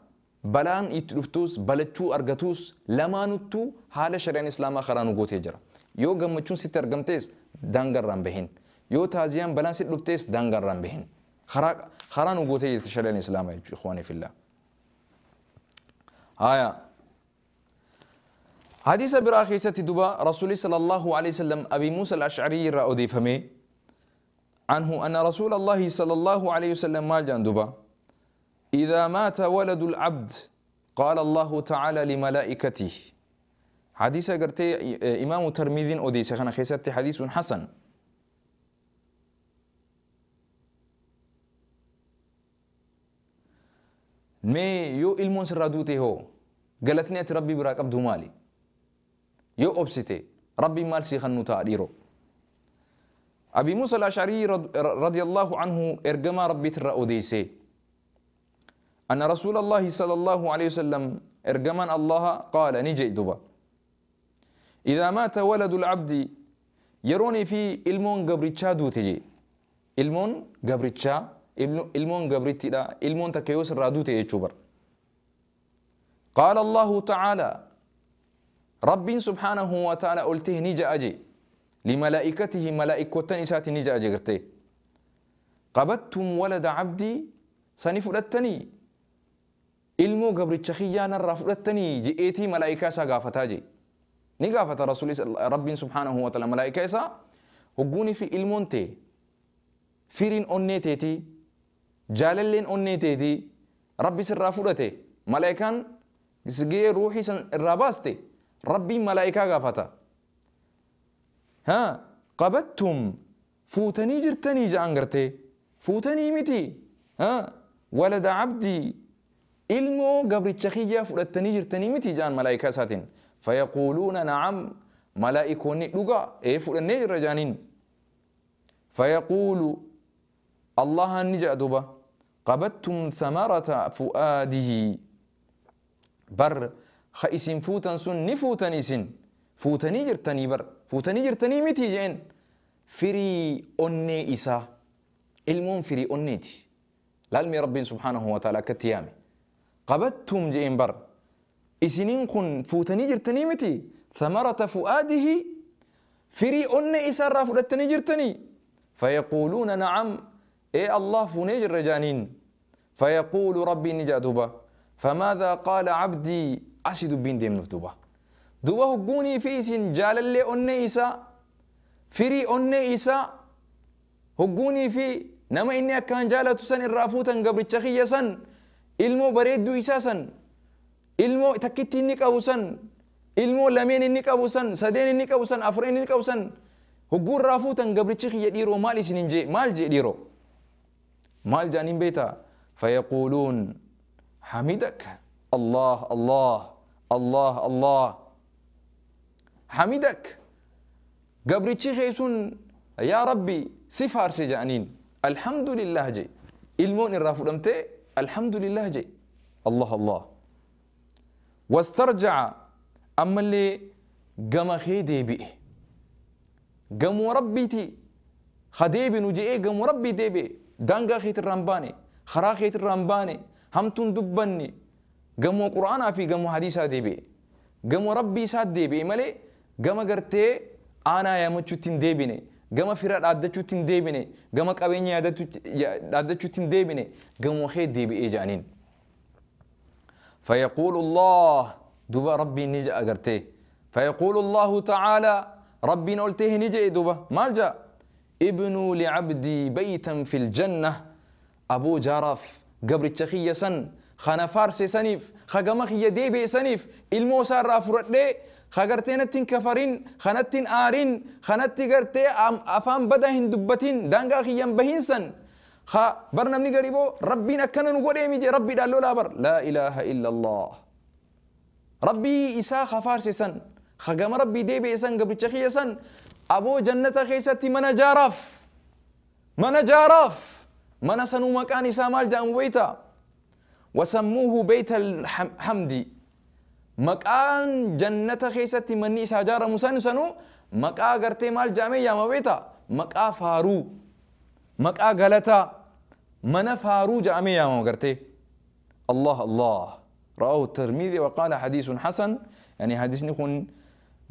B: بلان يتلفتوس بلتشو أرجتوس لما نتو حال شريان إسلاما خرانو قوت يجرا يو جمتشون ستر جمتيس دانجر رامبهن يو تازيان بلان ست لفتيس دانجر رامبهن خرانو قوت يجرا شريان إسلاما إخواني في الله. آية حديث براخيسة دبا رسول صلى الله عليه وسلم أبي موسى الأشعري رأودي فمي عنه أن رسول الله صلى الله عليه وسلم ما جندبا إذا مات ولد العبد قال الله تعالى لملائكته حديث قرتي إمام ترمذي أوديس خنا خيسة حديث حسن. مي يو إلمون سرادوتي هو قالتني ربي براك أبدو مالي يو أبسيتي ربي مال سيخنو تأديرو. أبي موسى الأشعري رضي الله عنه إرجما ربي ترى أن رسول الله صلى الله عليه وسلم إرجما الله قال نجي دبا إذا مات ولد العبد يروني في إلمون قبرتشا دوتجي إلمون قبرتشا إلمون قبرتي لا إلمون تكيوس الرادوتي يجبر. قال الله تعالى ربي سبحانه وتعالى قلته نجا أجي لملائكته ملائكة إسات نجا أجي قرتي قبضتم ولد عبدي سنفلتني إلمو قبرتشخيا نرى فلتني جئتي ملائكة سقافتاجي نقافة رسول ربي سبحانه وتعالى ملائكة إسا وقوني في إلمونتي فيرين أنيتي جاللين أنيتي ربي سر فلتي ملائكان سجي روحي سن الراباستي ربي ملائكة غافتا ها قبضتم فوتني جرتني جانغرتي فوتني متي ها ولد عبدي إلمو قبرتشخية فلتني جرتني متي جان ملائكة ساتين فيقولون نعم ملائكوني لغا إيه فلتني رجانين فيقول الله نجا دوبا قبضتم ثمرة فؤاده بر خيسين فوتن سن نفوتن إسن فوتني جرتني بر فوتني جرتني متي جين فري أني إسا المون فري أنيتي لالمي ربي سبحانه وتعالى كتيامي قبضتم جين بر إسنين كن فوتني جرتني متي ثمرة فؤاده فري أني إسا را فلتني جرتني فيقولون نعم إيه الله فنيج الرجانين فيقول ربي نجا فماذا قال عبدي أسد بين ديم نفدوبا دوبا هقوني في سن جال اللي أني إسا فري أني إسا هقوني في نما إني كان جالة سن الرافوتا قبل الشخية سن إلمو بريد دو إسا سن إلمو تكتي إنك أبو سن إلمو لمين إنك أبو سن سدين إنك أبو سن أفرين إنك أبو سن هقول رافوتا قبل الشخية ديرو مالي سنين مال جي ديرو مال جانين بيتا فيقولون حمدك الله الله الله الله حمدك قبرتشي خيسون يا ربي سفار سجانين الحمد لله جي المون الرافودمتي الحمد لله جي الله الله واسترجع أما اللي قام خيدي بئه قام ربيتي خديبي نجي قام ربي ديبي دانغا خيت الرمباني خرا خيت الرمباني همتون دبني قام قرآن في قام حديثا ديبي قام ربي ساد ديبي مالي قام قرتي أنا يا مچوتين ديبيني قام فراد عدتشوتين ديبيني قام قبيني عدتشوتين ديبيني قام خيت ديبي إيجانين فيقول الله دوبا ربي نجا أقرتي فيقول الله تعالى ربي نولته نجا دوبا مالجا ابنوا لعبدي بيتا في الجنة أبو جارف قبر التخية سن خانا فارسي سنيف خاقمخي ديبي سنيف الموسى رافرت لي خاقرتين كفرين خانتين آرين خانتي قرتي أفام بدهن دبتين دانقا خيام بهين سن خا برنامج قريبو ربنا كان نقول إيمي ربي دالو لا بر لا إله إلا الله ربي إسا خفارسي سن خاقم ربي ديبي سن قبر التخية سن أبو جنة خيستي من جارف من جارف من سنو مكان سامال جام بيتا وسموه بيت الحمد مكان جنة خيستي من إسا جار مسان سنو مكا غرتي مال جامي يا مبيتا مكا فارو مكا غلطا من فارو جامي يا مغرتي الله الله رواه الترمذي وقال حديث حسن يعني حديث نكون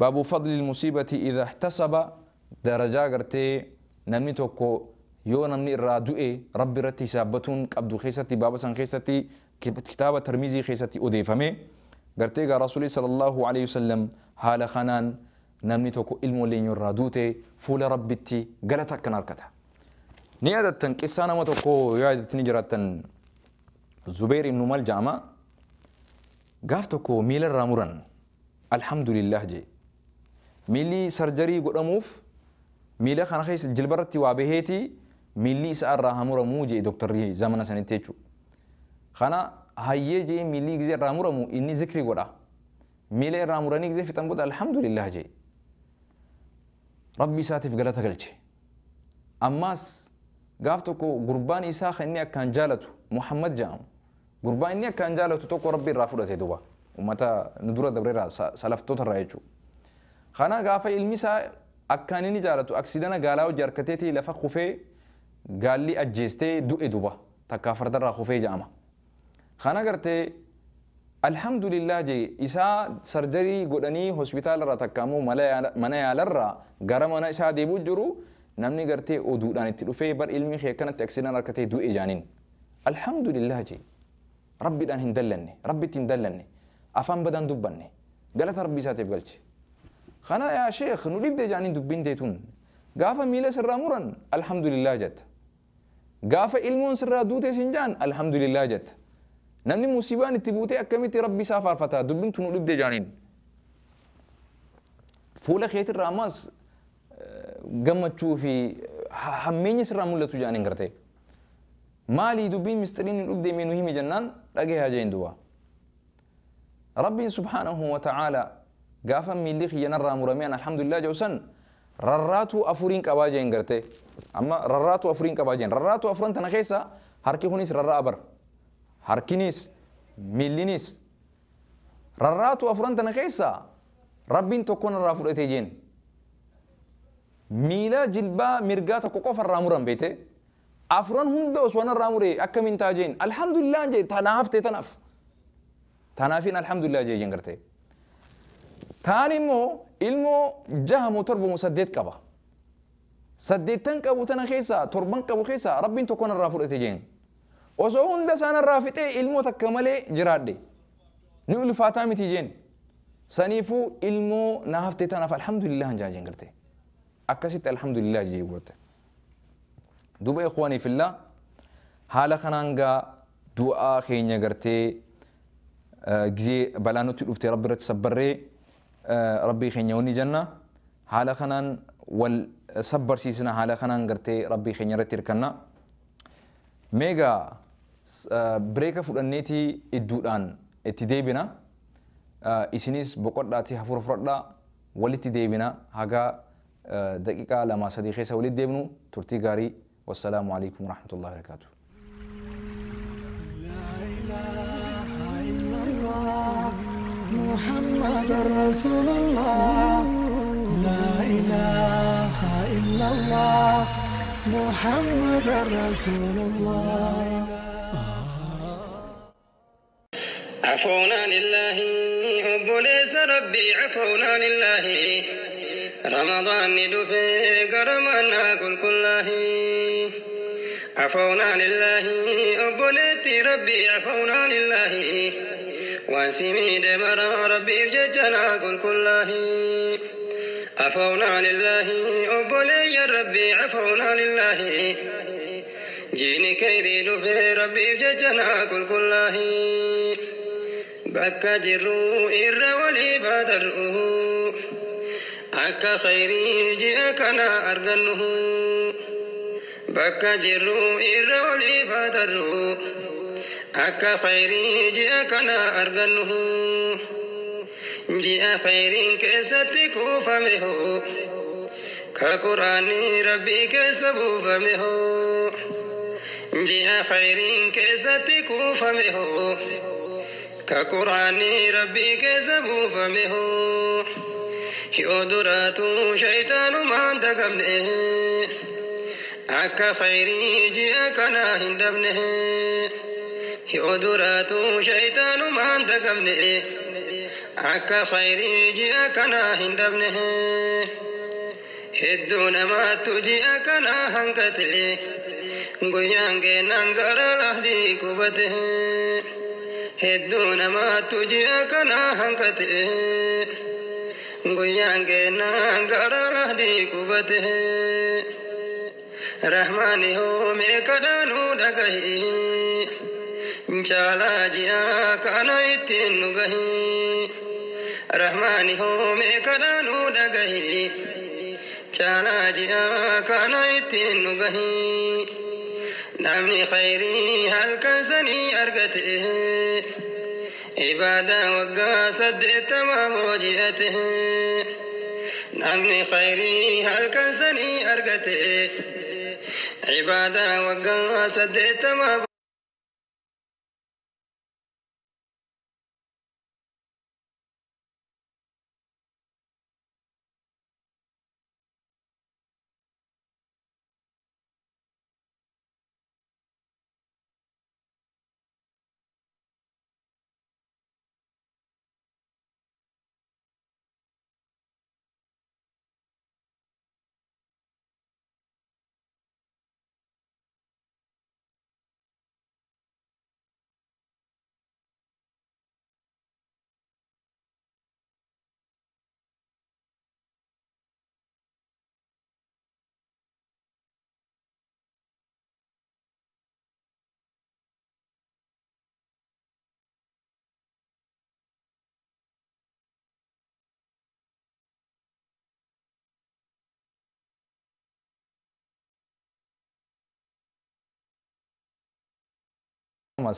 B: باب فضل المصيبة إذا احتسب درجة غرتي نمني توكو يو نمني الرادوئي ربي رتي سابتون قبدو خيستي بابا سن خيستي كتاب الترمذي خيستي أديفمي غرتي رسولي صلى الله عليه وسلم حال خنان نمني توكو علم لين الرادوتي فول ربتي غلطة كناركتا نيادتن قصانا ما توكو يادتني جراتن زبير إنه مال جامع قافتكو ميل الرامورن الحمد لله جي ميلي سرجري قداموف ميلا خنا خيس جلبرتي وابهيتي ميلي سأر راهمورا موجي دكتور زمنا سنتيچو خنا هاي جي ميلي جزي رامورا مو إني ذكري قدا ميلا راموراني جزي في تنبود الحمد لله جي ربي ساتف غلطة قلتي أماس قافتكو قربان إساخ إني كان جالتو محمد جام قربان إني كان جالتو توكو ربي رافورة تدوبا ومتى ندورة دبريرا سلف توتر رايچو خنا قافة المسا أكانيني جالتو أكسيدانا قالاو جاركتيتي لفا خفي قال لي أجيستي دوئي دوبا تكافر درا خفي جاما خنا قرتي الحمد لله جي إسا سرجري قدني هوسبيتال را تكامو منا يالرا غرمنا إسا ديبو جرو نمني قرتي أدودان التلوفي بر علمي خي كانت أكسيدانا ركتي دوئي جانين الحمد لله جي ربي دان هندلني ربي تندلني أفهم بدان دبني قالت ربي ساتي بقلتي خنا يا شيخ نريد جانين دبين تيتون قافة ميلا سرا مرن الحمد لله جت قافة علمون سرا دوتي سنجان الحمد لله جت نمني مصيبان تبوتي أكمتي ربي سافر فتا دبين تنولب جانين فولا خيت الراماس قمت تشوفي حميني سرا مولتو جانين قرتي مالي دبين مسترين نلوب دي منو هيمي جنان لقيها جين دوا ربي سبحانه وتعالى قافا ميلي خيانا رامورميان الحمد لله جوسن رراتو أفورين كباجين قرتي أما رراتو أفورين كباجين رراتو أفورين تنخيسا هركي هونيس ررا أبر هركينيس ميلينيس رراتو أفورين تنخيسا ربين تكون رافورتي جين ميلا جلبا مرقاتا كوكوف الراموران بيتي أفران هندو سوانا الراموري أكمين تاجين الحمد لله جي تناف تناف تنافين الحمد لله جي جنگرتي تاني مو ilmo jaha mo torbo mo saddeet qaba saddeettan qabu tana keessa torban qabu keessa rabbiin tokko narraa fudhate jeen osoo hunda isaa narraa fixee ilmoo takka malee jiraadhe ni ulfaataa miti jeen saniifuu ilmoo na haftee tanaaf alhamdulillah jaa jeen garte akkasitti alhamdulillah jee gurte duuba ikhwaanii fillah haala kanaan gaa du'aa keenya gartee gizee balaa nutti dhufte rabbi irratti sabbarree ربي خنيوني جنة حالا خنان والصبر سيسنا حالا خنان قرتي ربي خنيرتي ركنا ميغا بريكا فلانيتي الدودان اتديبنا إسنيس بقرة هفور فردا ولتي ديبنا هاجا دقيقة لما صديقي سولي ديبنو ترتي غاري والسلام عليكم ورحمة الله وبركاته.
A: لا إله
C: محمد رسول الله لا إله إلا الله محمد رسول الله.
D: عفونا لله حب ليس ربي عفونا لله رمضان ندفي قرمنا كل كله عفونا لله حب ليتي ربي عفونا لله وانسمي دمر ربي بججنا كل كله عفونا لله حب لي ربي عفونا لله جيني كيري دفي ربي بججنا كل كله bakka jirru irra waliif haa tar'u akka khayrii ji'a kana argannu bakka jirru irra waliif haa tar'u akka khayrii ji'a kana argannu ji'a khayriin keessatti kuufame hoo ka quraanni rabbii keessa buufame hoo ji'a khayriin keessatti kuufame hoo كقرآن ربي كسبوا فمه يودرات شيطان ما دقمنه أكا خيري جاء هندبنه يودرات شيطان ما دقمنه أكا خيري جاء هندبنه هدون ما تجي كنا هنكته قيانك ننقر لهدي كبته hedduu namaatu ji'a kana hanqate guyyaan kennaan gara lahdii qubate rahmaani hoo meeqadhaanuu dhagahi caalaa ji'a kana ittiin nu gahi rahmaani hoo meeqadhaanuu dhagahi caalaa ji'a kana ittiin nu gahi namni khayrii halkan sanii argate ibaadaa waggaa 80 booji'ate namni khayrii halkan sanii argate ibaadaa waggaa 80.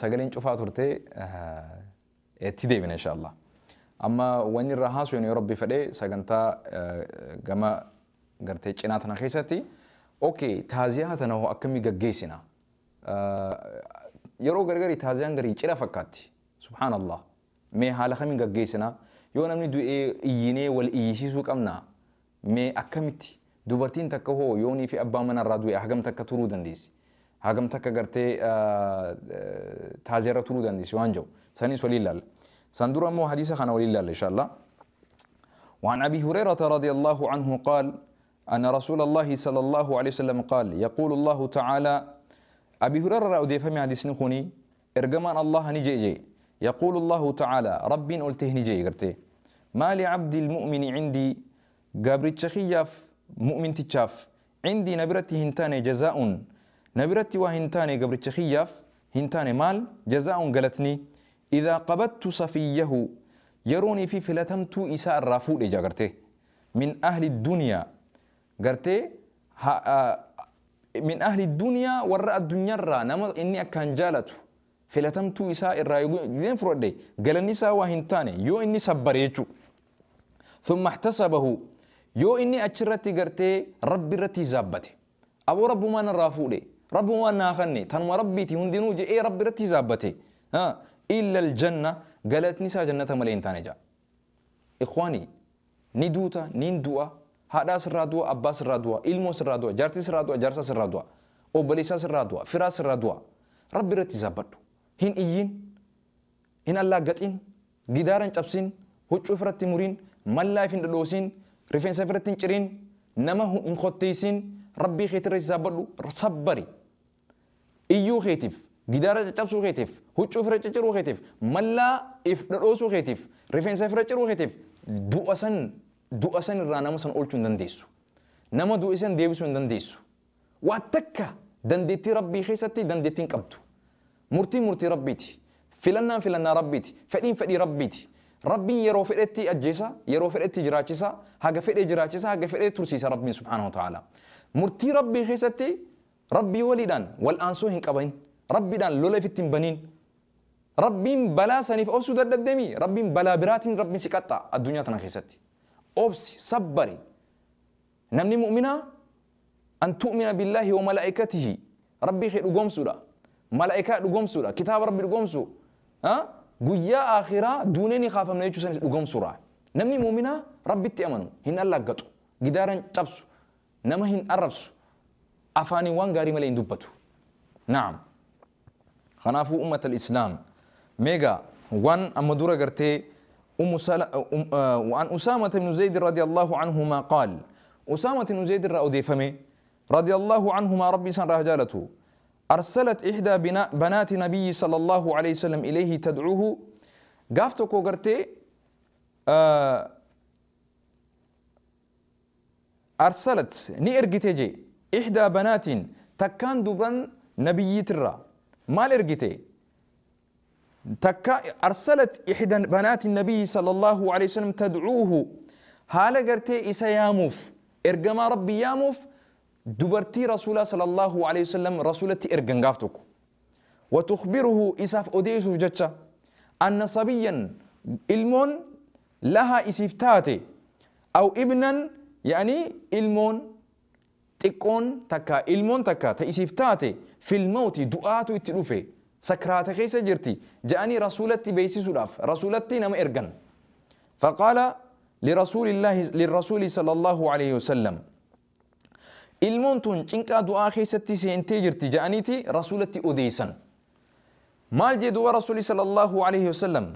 B: Sagaleen cufaa turte itti deebina inshallah. Amma wanni irraa haasofnu yoo rabbi fedhe sagantaa gama gartee cinaa tana keessatti okay taaziyaa tana hoo akkamii gaggeessina? Yeroo gargarii taaziyaan garii cidha fakkaatti. Subhaanallah. Mee haala kamiin gaggeessina? Yoo namni du'ee iyyinee wal iyyisiisuu qabna mee akkamitti dubartiin takka hoo yoonii fi abbaa manarraa du'e hagam takka turuu dandeessi? Hagam takka gartee taaziyaarra turuu dandeessi waan jiru sanis waliin ilaalla. San dura immoo hadiisa kana waliin ilaalla inshallah. وعن أبي هريرة رضي الله عنه قال أن رسول الله صلى الله عليه وسلم قال يقول الله تعالى أبي هريرة أودي فمي حديث نخوني إرجمان الله نجي يقول الله تعالى رب قلته نجي قرتي ما لعبد المؤمن عندي قابرت شخياف مؤمن تشاف عندي نبرتي هنتاني جزاء نبرتي وهنتاني قبرت شخياف هنتاني مال جزاء قالتني إذا قبضت صفيه يروني في فلتمت إساء الرافود إجا قرتي من أهل الدنيا قرتي من أهل الدنيا وراء الدنيا را نما إني أكان جالته فلتمت إساء الرافود زين فرودي قال النساء وهنتاني يو إني سبريتشو ثم احتسبه يو إني أشرتي قرتي ربي رتي زابتي أبو رب ما نرافودي رب ما ناخني تنو ربي تهندنو جي إيه ربي رتي زابتي ها إلا الجنة Galatni isaa jannata malee hin taane ja'a. Ikhwaanii ni duuta niin du'a haadhaa sirraa du'a abbaa sirraa du'a ilmoo sirraa du'a jaartii sirraa du'a jaarsa sirraa du'a obboleessaa sirraa du'a firaa sirraa du'a rabbi irratti hisaabadhu. Hin iyyin hin allaaggaxin gidaara hin cabsin huccuu ofirratti muriin mallaa if hin dhadhoosin rifeensa ofirratti hin cirin nama hin kotteessin rabbii keetirra hisaabadhu sabbari. Iyyuu keetiif gidaara caccabsuu keetiif huccuu ofirra cicciruu keetiif mallaa if dhadhoosuu keetiif rifeensa ofirra ciruu keetiif du'a san irraa nama san oolchuu hin dandeessu. Nama du'e san deebisuu hin dandeessu. Waa takka dandeettii rabbii keessatti dandeettii hin qabdu. Murtiin murtii rabbiiti. Filannaan filannaa rabbiiti. Fedhiin fedhii rabbiiti. Rabbiin yeroo fedhetti ajjeesa, yeroo fedhetti jiraachisa, haga fedhe jiraachisa, haga fedhe tursiisa rabbiin subhaanahu wa ta'ala. Murtii rabbii keessatti rabbii waliidhaan wal'aansoo hin qabain. Rabbiidhaan lola ifitti hin baniin. Rabbiin balaa saniif obsuu dadhabdeemi. Rabbiin balaa biraatiin rabbiin si qaxxa addunyaa tana keessatti. Obsi sabbari. Namni mu'minaa an tu'mina billaahi wa malaa'ikatihi. Rabbii kee dhugoomsuudha. Malaa'ikaa dhugoomsuudha. Kitaaba rabbi dhugoomsu. Guyyaa akhiraa duunee ni kaafamna jechuu sanis dhugoomsuudha. Namni mu'minaa rabbitti amanu hin allaaggatu. Gidaara hin cabsu. Nama hin arrabsu. Afaaniin waan gaarii malee hin dubbatu. Naam. Kanaafuu ummata al-Islaam meegaa waan amma dura gartee وعن أسامة بن زيد رضي الله عنهما قال أسامة بن زيد رأوديفمي رضي الله عنهما ربي سن رجالته أرسلت إحدى بنات نبي صلى الله عليه وسلم إليه تدعوه قافتكو قرتي أرسلت ني إرقتي إحدى بنات تكان دبرن نبي ترى ما إرقتي تكا أرسلت إحدى بنات النبي صلى الله عليه وسلم تدعوه هالا قرتي إسا ياموف إرقما ربي ياموف دبرتي رسول صلى الله عليه وسلم رسولتي إرقن قافتك وتخبره إساف أديسوف جتشا أن صبيا إلمون لها إسفتاتي أو ابنا يعني إلمون تكون تكا إلمون تكا تإسفتاتي في الموت دعاته اتلوفي سكرات خيسة جرتي جاءني رسولتي بيسي سلاف رسولتي نم إرقن فقال لرسول الله للرسول صلى الله عليه وسلم المونتون چنكا دعاء خيستي سينتي جرتي جاءنيتي رسولتي أديسا مال جي دعاء رسولي صلى الله عليه وسلم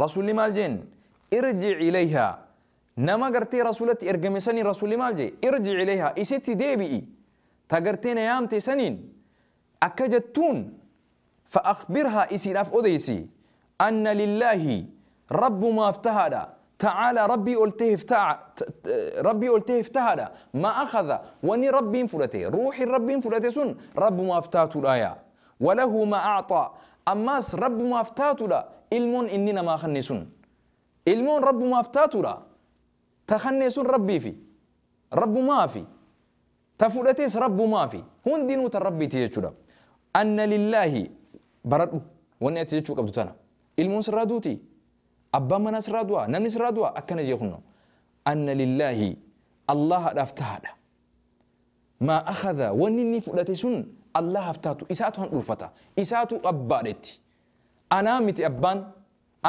B: رسولي مال جين ارجع إليها نما قرتي رسولتي ارقمسني رسولي مال جي ارجع إليها إسيتي ديبئي تقرتين يامتي سنين أكجتون فأخبرها إسيلاف أديسي أن لله رب ما افتهد تعالى ربي ربي قلته افتهد ما أخذ وني ربي انفلته روحي ربي انفلته سن رب ما افتاته الآية وله ما أعطى أماس رب ما افتاته لا إلمون إننا ما خني سن إلمون رب ما افتاته لا تخني سن ربي في رب ما في تفلتيس رب ما في هون دينو تربي تيجي أن لله baradhu wanni ati jechuu qabdu tana ilmoon sirraa duuti abbaan manaa sirraa du'a namni sirraa du'a akkana jee kunno anna lillaahi allahaadhaaf tahaadha maa akhadha wanni inni fudhate sun allahaaf taatu isaatu handhurfata isaatu abbaadhetti anaa miti abbaan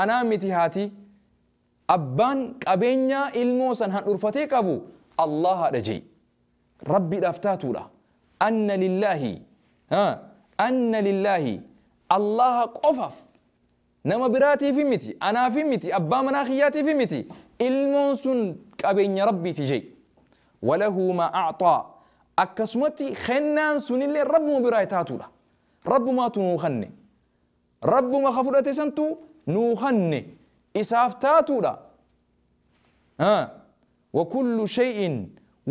B: anaa miti haati abbaan qabeenyaa ilmoo san handhurfatee qabu allahaadha jee rabbiidhaaf taatuudha anna lillaahi anna lillaahi الله قفف نما براتي في متي أنا في متي أبا مناخياتي في متي المونسون كابين ربي تجي وله ما أعطى أكسمتي خنان سن اللي رب ما براي تاتولا رب ما تنوخني رب ما خفرتي سنتو نوخني إساف تاتولا ها وكل شيء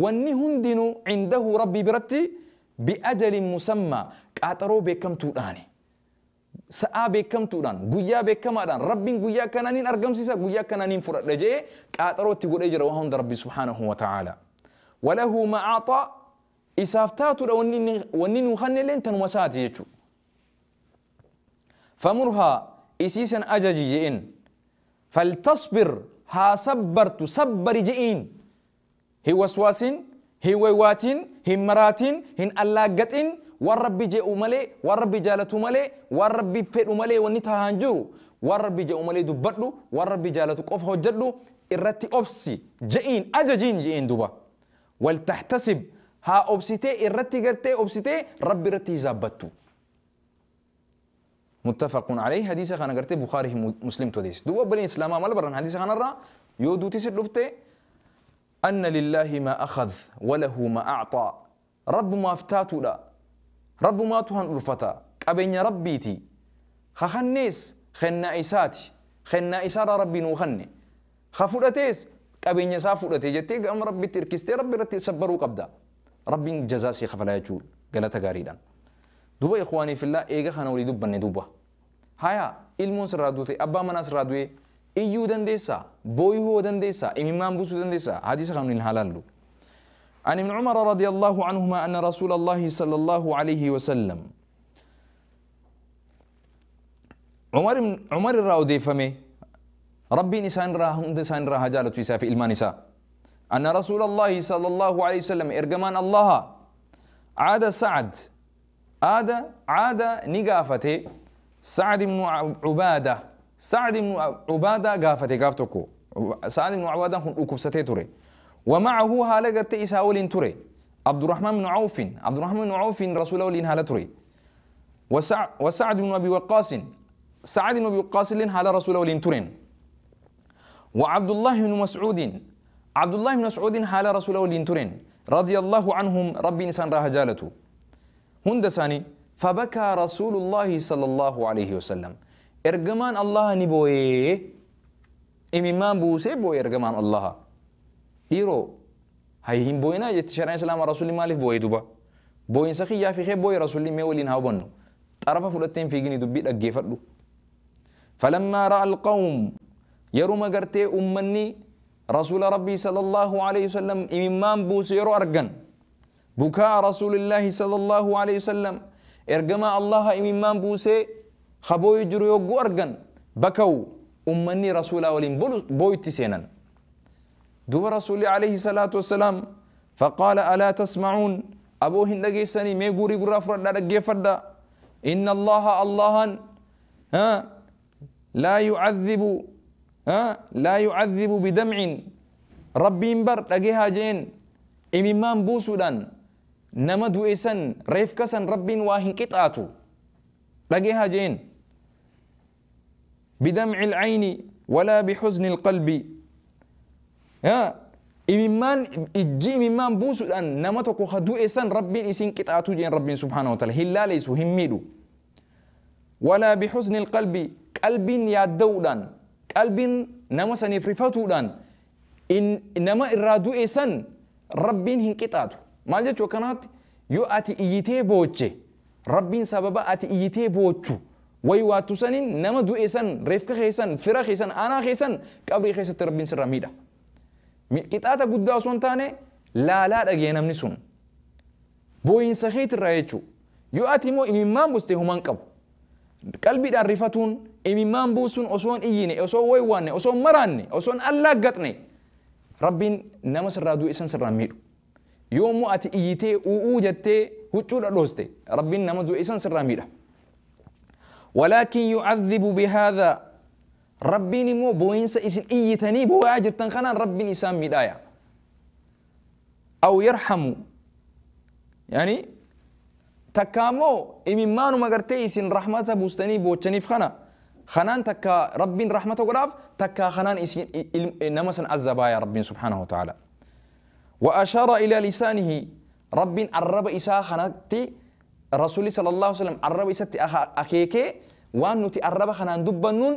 B: ونهندن عنده ربي برتي بأجل مسمى قاترو بكم توداني sa'aa beekamtuudhaan guyyaa beekamaadhaan rabbiin guyyaa kanaaniin argamsiisa guyyaa kanaaniin fudhadha jee qaaxarootti godhee jira waan hunda rabbi subhaanahu wa ta'aala. Walahu ma a'xaa isaaf taatuudha wanni nu kannelleen tanuma isaati jechuudha. Famurhaa isiisan ajaji je'in faltasbir haa sabbartu sabbari je'iin hin waswaasin hin waywaatiin hin maraatiin hin allaaggaxin waan rabbi je'u malee waan rabbi jaalatu malee waan rabbi fedhu malee wanni tahaan jiru Waan Rabbi jedhu malee dubbadhu, waan Rabbi jaalatu qofa hojjedhu, irratti obsi je'iin, ajajiin je'iin. Duba waltaxtasib, haa obsitee irratti gartee obsitee Rabbi irratti hisaabbattu. متفق عليه. حديث خانا غرتي بخاري مسلم توديس. دوبا بني اسلام مال بران حديث خانا را يو دوتي سدفته أن لله ما أخذ وله ما أعطى. رب ما افتاتو لا رب ما تهن ألفتا قبين ربيتي خخنيس خنا إساتي خنا إسارة ربي نوخني خفولتيس قبين سافولتي جتي قام ربي تركستي ربي رتي سبرو قبدا ربي جزاسي خفلا يجول قالتا غاريدا. دوبا إخواني في الله إيغا خانا ولي دوبا ندوبا هيا ilmoon sirraa duute, abbaa manaa sirraa du'e, iyyuu dandeessaa, booyuu dandeessaa, imimmaan buusuu dandeessaa? Hadiisa kan nuyi halaallu. عن ابن عمر رضي الله عنهما أن رسول الله صلى الله عليه وسلم، عمر عمر الراودي فمي ربي نسان را هند سان را هجالة في إلمان نساء، أن رسول الله صلى الله عليه وسلم إرجمان الله عاد سعد عاد عاد نقافته سعد بن عبادة، سعد بن عبادة قافته قافتكو سعد بن عبادة هن أكبستي تري ومعه هالقت إساول تري عبد الرحمن بن عوف، عبد الرحمن بن عوف رسول الله هالة تري، وسعد بن أبي وقاص، سعد بن أبي وقاص لين هال رسول الله ترين، وعبد الله بن مسعود، عبد الله بن مسعود هال رسول الله ترين رضي الله عنهم ربي نسان راه جالته هندساني. فبكى رسول الله صلى الله عليه وسلم إرجمان الله نبوي إمام بوسي بوي إرجمان الله إيرو هاي هم بوينا يتشرع سلام رسول مالف بوي دوبا بوين سخي يا في خير بوي رسول مولين هاو بنو تعرف فلتين في جني دبي أجيفرلو. فلما رأى القوم يرو ما قرتي أمني رسول ربي صلى الله عليه وسلم إمام بوسي يرو أرجن بكاء رسول الله صلى الله عليه وسلم إرجما الله إمام بوسي خبوي جرو يوجو أرجن بكوا أمني رسول ولين بويت سينا دو رسول عليه الصلاة والسلام فقال ألا تسمعون أبوهن دقيسني ميغوري غرا فردا دقي فردا إن الله الله ها لا يعذب، ها لا يعذب بدمع ربي بر دقيها جين إمام بوسودان نما دوئسن ريفكسن ربي واهن قطعتو دقيها جين بدمع العين ولا بحزن القلب. يا إمام إجي إمام بوسودان نما تكو خدوئسن ربي إسين قطعتو جين ربي سبحانه وتعالى هلا ليس هميدو ولا بحزن القلب قلب يادودان قلب نما سنفرفتودان إن نما إرادو إسن ربي هن قطعتو maal jechuu akkanaatti yoo ati iyyitee booche rabbiin sababa ati iyyitee boochu wayi waattu saniin nama du'e san reefka keessan fira keessan aanaa keessan qabrii keessatti rabbiin sirra miidha. Qixaata guddaa osoo hin taane laalaa dhagee namni sun booyinsa keetirraa jechuu yoo ati immoo imimmaan buuste human qabu qalbiidhaan rifatuun imimmaan buusuun osoo hin iyyine osoo wayi waanne osoo hin maraanne osoo hin allaaggatne rabbiin nama sirraa du'e san sirraa miidhu. يوم أتي إيتي أو جتة هجود دوستي ربنا نمدو إنسان سر ميدا ولكن يعذب بهذا ربي مو بوينس إسن إيتني بواجر تنخنا ربي إنسان ميدايا أو يرحم يعني تكامو إمامانو مغرتي إسن رحمة بوستني بوتشني فخنا خنان تكا ربي رحمته غراف تكا خنان إسن نمسن عذابايا ربي سبحانه وتعالى. وأشار إلى لسانه رب الرب إساء خناتي رسولي صلى الله عليه وسلم الرب إساتي أخيك وأن نتي الرب خنان دبنون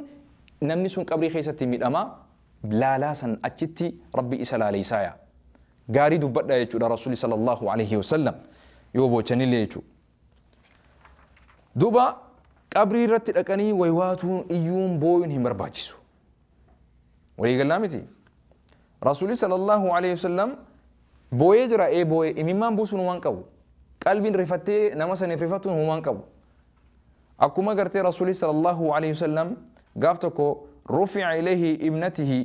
B: نمني سن قبري خيستي ميدما لا لا سن أتشتي ربي إساء لا ليسايا غاري دبنا يجو رسولي صلى الله عليه وسلم يوبو چني ليجو دوبا قبري رتي أكني ويواتون إيوم بوين هم برباجسو ولي قلامتي رسولي صلى الله عليه وسلم booyee jira ee booyee imimmaan buusuun waan qabu qalbiin rifattee nama saniif rifatuun waan qabu akkuma gartee rasuulli sallallahu alayhi wasallam gaaf tokko rufi'a ilayhi ibnatihi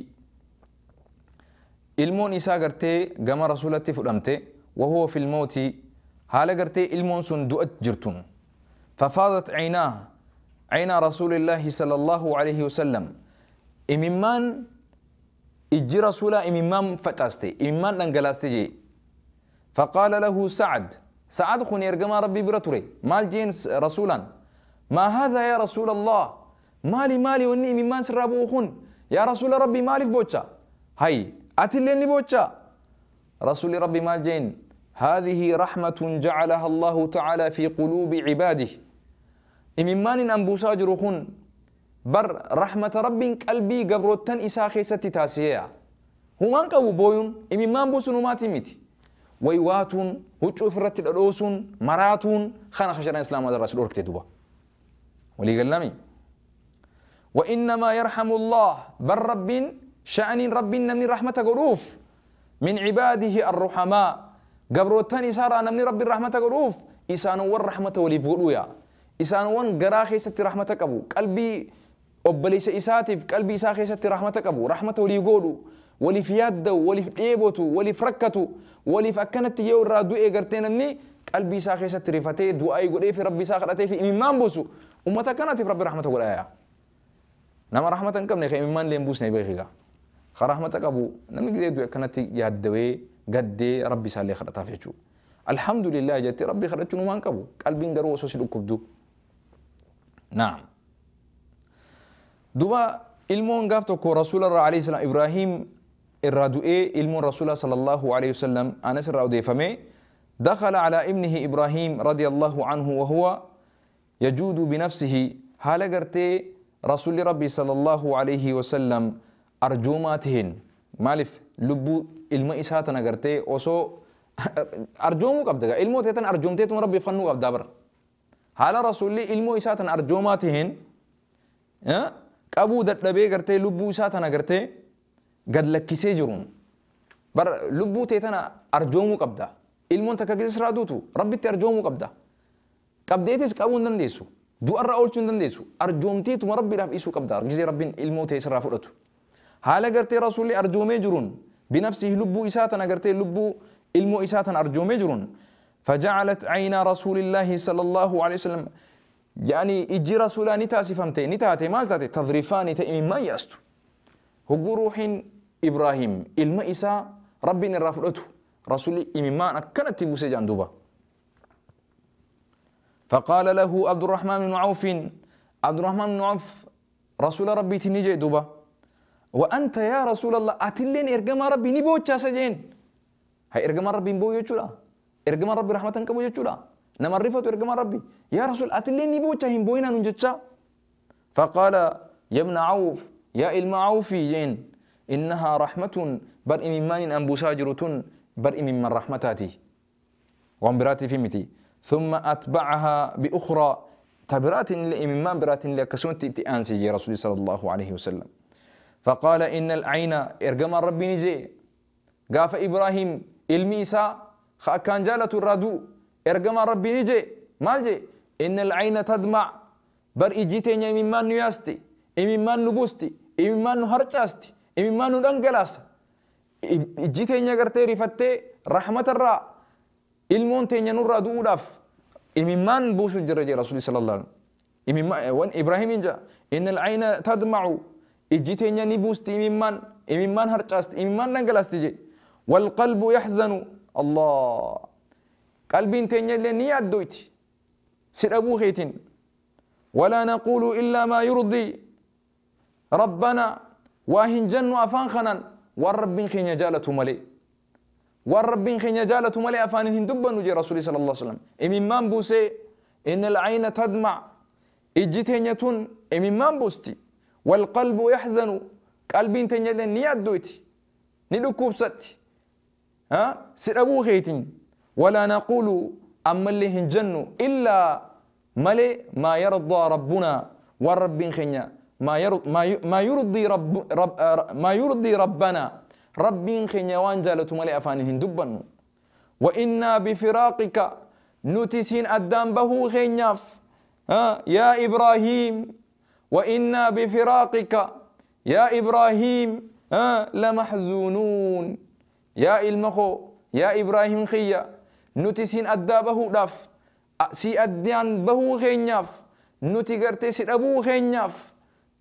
B: ilmoon isaa gartee gama rasuulatti fudhamte wahuwa fil mawti haala gartee ilmoon sun du'at jirtun fafaadat caynaa عينا رسول الله صلى الله عليه وسلم إممان إجي رسولا إممان فتاستي إممان دنگلاستي جي. فقال له سعد، سعد خون يرجما ربي برتوري مال جين رسولا ما هذا يا رسول الله، مالي مالي وني إممان سرابو خون يا رسول ربي مالي في بوتشا هاي أتلني بوتشا. رسول ربي مال جين هذه رحمة جعلها الله تعالى في قلوب عباده. إممان أنبوسا جروخون بر رحمة ربي قلبي قبروتن إسا خيستي تاسيا همان قبو بويون إممان بوسون وماتي ميتي ويواتون هجو فرت الألوسون مراتون خانا خشران إسلام هذا الرسول أركتي دوبا ولي قلمي. وإنما يرحم الله بر رب شأن رب نمني رحمة قروف من عباده الرحماء قبروتن إسارة نمني رب الرحمة قروف إسانو والرحمة ولي فقلويا إسانوان قراخي ست رحمتك أبو قلبي أبليس إساتف قلبي إساخي ست رحمتك أبو رحمة ولي يقولوا ولي في يده ولي في إيبوتو ولي في ركتو ولي في أكنت يورا دوئي قرتين مني قلبي إساخي ست رفتي دوائي قول إيه في ربي ساخرتي في إمام بوسو وما تكنت في ربي رحمته ولا يا نما رحمة كم نخي إمام لين بوسني بيخيغا خرحمتك أبو نمي قد دوئي كانت يدوي قد ربي سالي خرطها فيشو الحمد لله جتي ربي خرطتو نمان كبو قلبي نقرو وسوسي الأكبدو. نعم دوبا ilmoon gaaf tokko rasuula irraa alayhi salaam Ibraahim irraa du'ee ilmoon rasuula sallallahu alayhi wasallam Anas irraa odeeffame دخل على ابنه إبراهيم رضي الله عنه وهو يجود بنفسه haala gartee رسول ربي صلى الله عليه وسلم arjoomaatiin maaliif lubbuu ilma isaa tana gartee osoo arjoomuu qabda ilmoo teetan arjoomteetuma rabbiif kennuu qabdaa bara haala rasuulli ilmoo isaa tana arjoomaatiin qabuu dadhabee gartee lubbuu isaa tana gartee gad lakkisee jiruun bar lubbuu tee tana arjoomuu qabda ilmoon takka keessa irraa duutu rabbitti arjoomuu qabda qabdeetis qabuu hin dandeessu du'arraa oolchuu hin dandeessu arjoomteetuma rabbiidhaaf dhiisuu qabda gisee rabbiin ilmoo tee sirraa fudhatu haala gartee rasuulli arjoomee jiruun binafsihi lubbuu isaa tana gartee lubbuu ilmoo isaa tana arjoomee jiruun فجعلت عين رسول الله صلى الله عليه وسلم يعني إجي رسولا نتاسي فهمتي نتاتي مالتاتي تظرفاني تأمين ما يأستو هو روح إبراهيم المئسة ربي نرافلته رسولي إممان أكنت تبوسي جاندوبا. فقال له عبد الرحمن بن عوف عبد الرحمن بن عوف رسول ربي تنجي دوبا وأنت يا رسول الله أتلين إرجما ربي نبوتشا سجين هاي إرجما ربي نبوي يجولا إرجما ربي رحمة كبو يجولا نما الرفة إرجما ربي يا رسول أتلين نبوتشا هم بوينا نجتشا. فقال يا ابن عوف يا إلما عوفي جين إنها رحمة بر إممان أنبوساجرتون بر إممان رحمتاتي وأنبراتي في متي ثم أتبعها بأخرى تبرات لإممان برات لكسون تأنسي يا رسول صلى الله عليه وسلم. فقال إن العين إرجما ربي نجي قاف إبراهيم الميسا كان جالة الرادو إرجما ربي نجي مالجي إن العين تدمع بر إجيتين إممان نياستي إممان نبوستي إممان نهرجاستي إممان ندنجلاس إجيتين يغرتي رفتي رحمة الرا ilmoon teenya nurraa du'uudhaaf imimmaan buusu jira jee rasuuli sallallahu alaihi wasallam. Wan Ibraahiim inja innal ayna tadma'u ijji teenya ni buusti imimmaan imimmaan harcaasti imimmaan dhangalaasti jee wal qalbu yahzanu Allah qalbiin teenya illee ni yaaddoyti si dhabuu keetiin walaa naquulu illaa maa yurdii rabbana waa hin jennu afaan kanaan waan rabbiin keenya jaalatu malee waan rabbiin keenya jaalatu malee afaanin hin dubbannu jee rasuuli sallallahu alaihi wasallam. Imimmaan buusee innal ayna tadmac ijji teenya tun imimmaan buusti walqalbu yaxzanu qalbiin teenya illee ni yaaddoyti ni dhukkubsatti si dhabuu keetiin walaa naquulu ammallee hin jennu illaa malee maa yardaa rabbunaa waan rabbiin keenya maa yurdii rabbanaa ربين خنيا وان جالتو مالي أفاني هندبنو وإنا بفراقك نتسين أدام بهو خنياف يا إبراهيم وإنا بفراقك يا إبراهيم لمحزونون يا المخو يا إبراهيم خيا نتسين أدابه داف سي أديان بهو خنياف Nuti gartee si dhabuu keenyaaf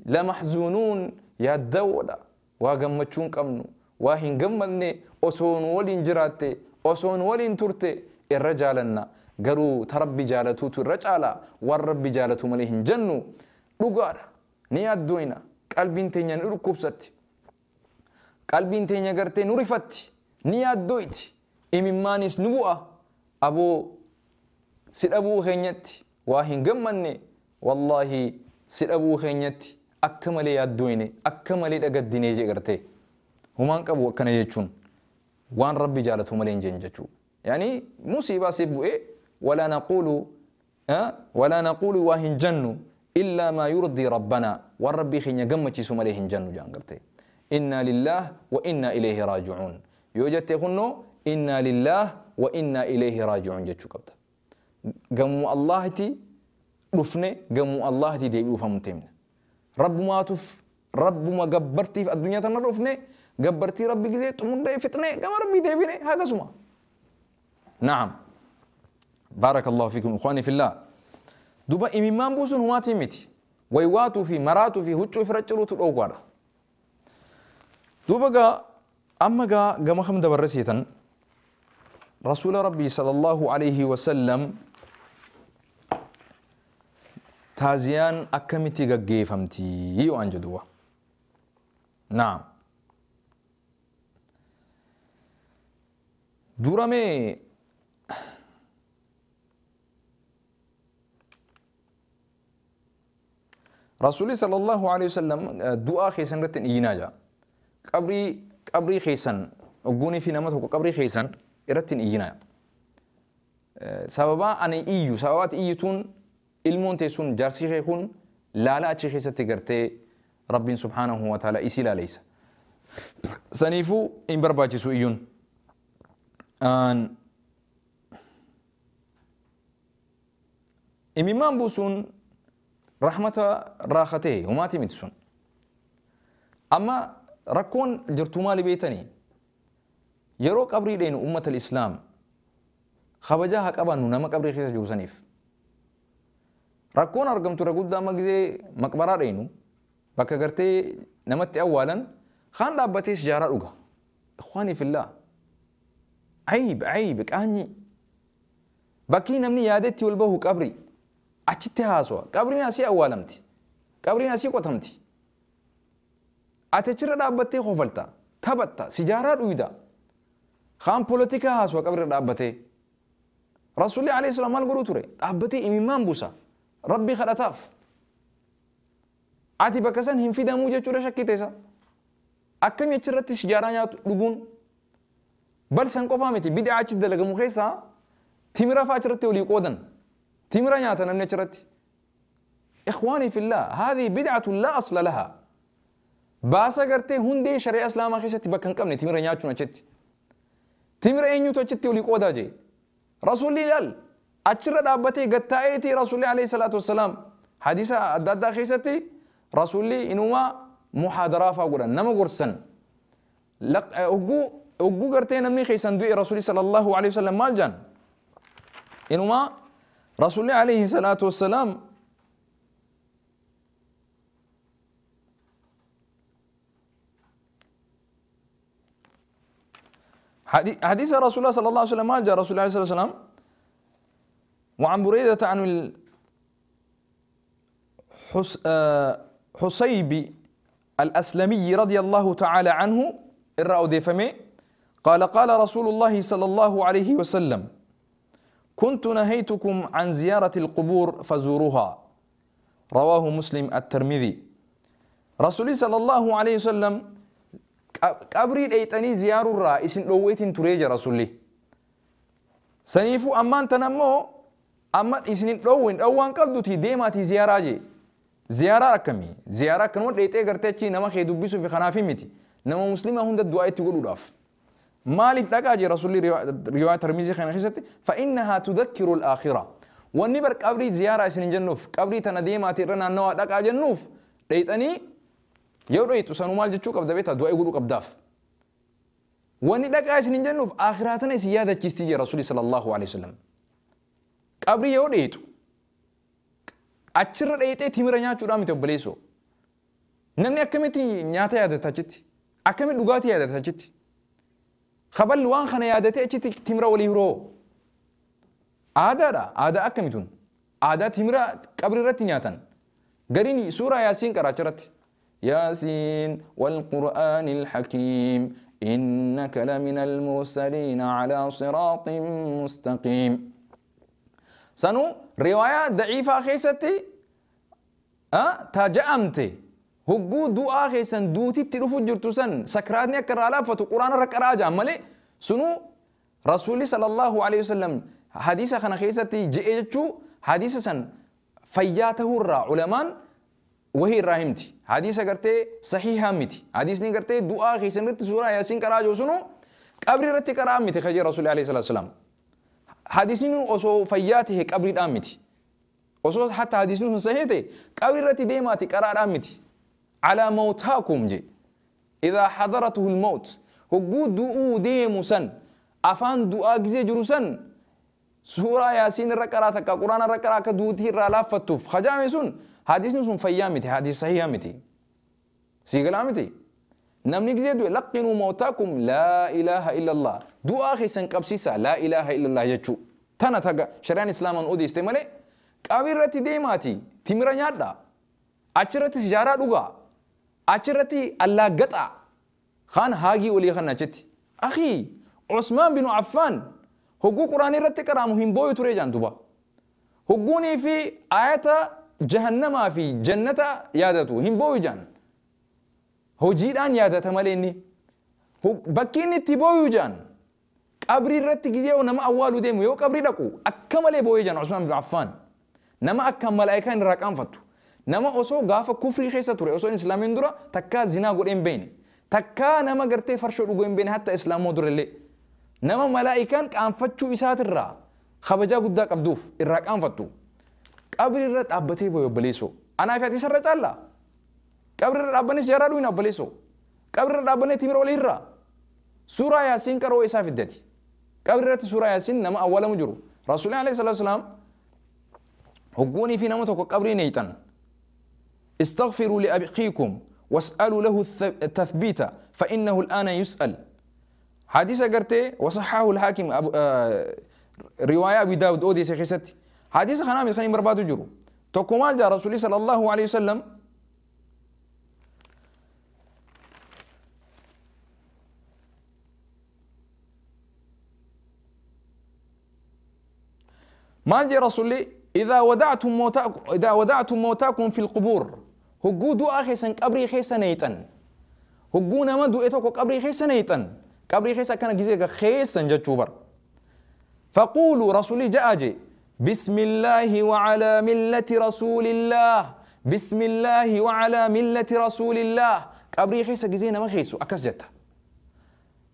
B: lamahzuunuun yaaddawoodha. Waa gammachuu hin qabnu, waa hin gammadne. Osoo nu waliin jiraatte, osoo nu waliin turte irra jaalanna. Garuu ta Rabbi jaalatuutu irra caala, waan Rabbi jaalatu malee hin jennu. Dhugaadha, ni yaaddoyna, qalbiin teenya ni dhukkubsatti, qalbiin teenya gartee nu rifatti, ni yaaddoyti, imimmaanis ni bu'a. Aboo, si dhabuu keenyatti waa hin gammanne. Wallaahi, si dhabuu keenyatti akka malee yaaddoyne, akka malee dhagaddinee jee. Gartee humaan qabu akkana jechuun waan Rabbi jaalatu malee hin jeen jechuu. Yani musiibaa si bu'ee, walaa naquulu, walaa naquulu, waa hin jennu, illaa maa yurdii rabbanaa, waan Rabbii keenya gammachiisu malee hin jennu jaan. Gartee innaa lillaah wa innaa ilayhi raaji'uun yoo jette, kunnoo innaa lillaah wa innaa ilayhi raaji'uun jechuu qabda. Gamuu Allahti dhufne, gamuu Allahti deebi'uuf hamteemna. Rabbumaatuuf, Rabbuma gabbartiif addunyaa tana dhufne, gabbartii Rabbi gizee xumurree fixne gama Rabbii deebine hagasuma. Naam. Baarakallahu fiikum, ikhwaani fillah. Duba imimmaan buusuun humaatii miti. Waywaatuu fi maraatuu fi huccuu ifira ciruutu dhoowwaadha. Duuba gaa amma gaa gama kam dabarre seetan? Rasuula Rabbii sallallahu alayhi wasallam taaziyaan akkamitti gaggeeffamtii waan jedhuwa. Naam. Duramee Rasuulli sallallahu alayhi wasallam du'aa keessan irratti hin iyyinaa jaa. Qabrii keessan ogguunii fi nama tokko qabrii keessan irratti hin iyyinaa. Sababaa ani iyyu, sababaati iyyituun ilmoon teessuun jaarsi kee kun laala achi keessatti gartee Rabbiin subhaanahu wa ta'ala isii laaleysa. Saniifuu hin barbaachisu iyyuun. Imimmaan buusuun rahmata raakatee humaatii miti sun. Amma rakkoon jirtu maali beetanii? Yeroo qabrii dheenu, ummata islaam, kabajaa haa qabaannu nama qabrii keessa jiru saniif. Rakkoon argamtu irra guddaa amma gizee maqbaraa dheenu, bakka gartee namatti awwaalan, kaan dhaabbatee sijaaraa dhuga. Ikhwaanii fillah. Ayib, ayib, qaanyi. Bakki namni yaadetti ol bahu qabri. Achitti haasawa. Qabriin asii awwaalamti. Qabriin asii qotamti. Ati achirra dhaabbattee kofalta. Taphatta. Sijaaraa dhuyda. Kaan polotikaa haasawa qabrirra dhaabbatee. Rasuulli alayhi salaam maal godhuu ture? Dhaabbatee imimmaan buusa. Rabbi kadhataaf. Ati bakka san hin fidamuu jechuudha shakkiteessa. Akkami achirratti sijaaraa nyaatu dhuguun? Bal san qofaa miti, bid'aa achitti dalagamu keessaa timira fa'aa achirratti olii qoodan. Timira nyaata namni achirratti. Ikhwaanii fillah, haadhi bid'atu laa asla laha. Baasa gartee hundee shari'a islaamaa keessatti bakka hin qabne timira nyaachuun achitti. Timira eenyutu achitti olii qoodaa jee? Rasuulli ilaal achirra dhaabbatee gattaa'eeti. Rasuulli alayhi salaatu wassalaam hadiisa adda addaa keessatti Rasuulli inumaa muhaadaraa fa'aa godhan, nama gorsan. Hogguu gartee namni keessan du'e, Rasuulli sallallahu alayhi wasallam maal jaan? Inumaa Rasuulli alayhi salaatu wassalaam حديث رسول الله صلى الله عليه وسلم ما جاء رسول الله صلى الله عليه وسلم: وعن بريدة عن الحصيب الأسلمي رضي الله تعالى عنه الرأو ديفمي قال: قال رسول الله صلى الله عليه وسلم: كنت نهيتكم عن زيارة القبور فزوروها. رواه مسلم، الترمذي. رسول صلى الله عليه وسلم qabrii dheeyxanii ziyaarurraa isin dhoowweetiin turee jira Rasulli. Saniifuu ammaan tan ammoo amma isinin dhoowwen dhoowwaan qabduti, deemaatii ziyaaraa jee. Ziyaaraa akkamii? Ziyaaraa akkanuma dheexee gartee achii nama kee dubbisuu fi kanaaf miti. Nama muslimaa hunda du'aa itti godhuudhaaf. Maaliif dhaqaa jee Rasulli? Riwaayaa Tarmizii kana keessatti: فإنها تذكر الآخرة. Wanni bar qabrii ziyaaraa isin jennuuf, qabrii tana deemaatii irra naannawaa dhaqaa jennuuf, dheexanii yoo dheexu sanuu maal jechuu qabda beektaa? Du'aa godhuu qabdaaf. Wanni dhaqaa isin hin jennuuf akhiraa tana isin yaadachiisti jee Rasuulli sallallahu alaihi wasallam. Qabrii yoo dheexu Achirra dheeyxee timira nyaachuudhaan miti obboleessoo. Namni akkamitti nyaata yaadata achitti? Akkamitti dhugaatii yaadata achitti? Kaballi waan kana yaadatee achitti timira walii hiroo. Aadaadha. Aadaa akkamitun? Aadaa timira qabri irratti nyaatan. Gariin suuraa Yaasiin qara achirratti. Yaasiin wal-Qur'aanil Hakiim. إنك لمن المرسلين على صراط مستقيم. سنو رواية ضعيفة خيستي تاجأمتي هجو دعاء خيسن دوتي تلفو جرتوسن سكراتني كرالا فتو قرآن رك راجع ملي سنو رسولي صلى الله عليه وسلم حديثة خنا خيستي جئتشو حديثة سن فياته الرا علمان وهي راهمتي حديثة قرتي صحيحة متي حديث ني قرتي دعاء خيسن رت سورة ياسين كراجو سنو قبر رت كرامتي خجي رسول عليه الصلاة والسلام حديث ني أصو فياته قبر دامتي أصو حتى حديث ني صحيحته قبر رت ديماتي قرار دامتي على موتاكم جي إذا حضرته الموت هجو دعو ديموسن أفان دعاء جزي جروسن سورة ياسين الركراتك قرآن الركراك دوتي رالافتوف خجامسون حديث نسون فيامتي حديث صحيحامتي سيقلامتي نمني جزي دو لقنوا موتاكم لا إله إلا الله دعاء خيسن قبسيسا لا إله إلا الله يجو تانا تاقا شريان إسلاما أودي استمالي قابرتي ديماتي تمرا نيادا أچرتي سجارة دوغا أچرتي الله قطع خان هاجي ولي خان نجتي أخي عثمان بن عفان هقو قرآن رتي كرامو هم بوي تريجان دوبا هقوني في آيات جهنم في جنة يادتو هم بوي جان هجيدان يادتا ماليني بكيني تبوي جان قبري رتي جيو نما أولو ديمو يو قبري دكو أكمل بوي جان عثمان بن عفان نما أكمل ملائكة راكان فتو نما أصو غافة كفري خيسة توري أصو إسلامين درا تكا زنا قرين بيني تكا نما قرتي فرشو قرين بيني حتى إسلامو در اللي نما ملائكان كان فتشو إسات الرا خبجا قداك أبدوف الراكان فتو قبر الرد أبتي بيو بليسو أنا في أتي سرج الله قبر الرد أبني سجارة دوين أبليسو قبر الرد أبني تمر ولي الرا سورة ياسين كرو إسا في الدتي قبر الرد سورة ياسين نما أولا مجرو رسول الله عليه الصلاة والسلام هقوني في نمتك قبري نيتان استغفروا لأبيكم واسألوا له التثبيت فإنه الآن يسأل حديث قرتي وصححه الحاكم أبو رواية أبي داود أودي سخيستي حديث خنامي خني مربادو جرو تكمال جاء رسول صلى الله عليه وسلم ما جاء رسول إذا ودعتم موتاكم في القبور هجو دعاء خيسن قبري خيسن نيتن هجو نما دعيتك قبري خيسن نيتن قبري خيسن كان جزء خيسن جتشوبر فقولوا رسولي جاء جي بسم الله وعلى ملة رسول الله بسم الله وعلى ملة رسول الله قبري خيسن جزء نما خيسو أكس جتا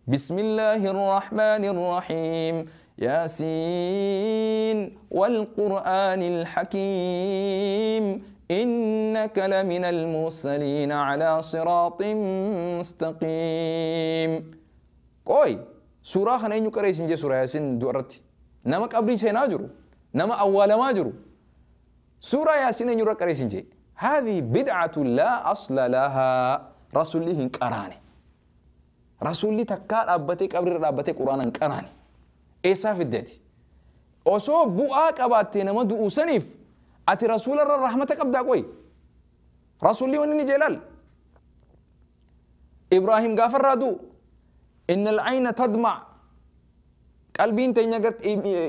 B: بسم الله الرحمن الرحيم ياسين والقرآن الحكيم إنك لمن المرسلين على صراط مستقيم. كوي سورة خنا إنيو كريسين جي سورة ياسين دورتي نما قبري سيناجرو نما أول ما جرو سورة ياسين إنيو كريسين جي هذه بدعة لا أصل لها رسوله قراني رسولي تكار أبتي قبري رابتي قرآن قراني إيسا في الدتي أصو بؤا قباتي نما دؤ سنيف أتي رسول الله رحمتك أبدا قوي رسولي ونني جلال إبراهيم غافر رادو إن العين تدمع قلبين تينيا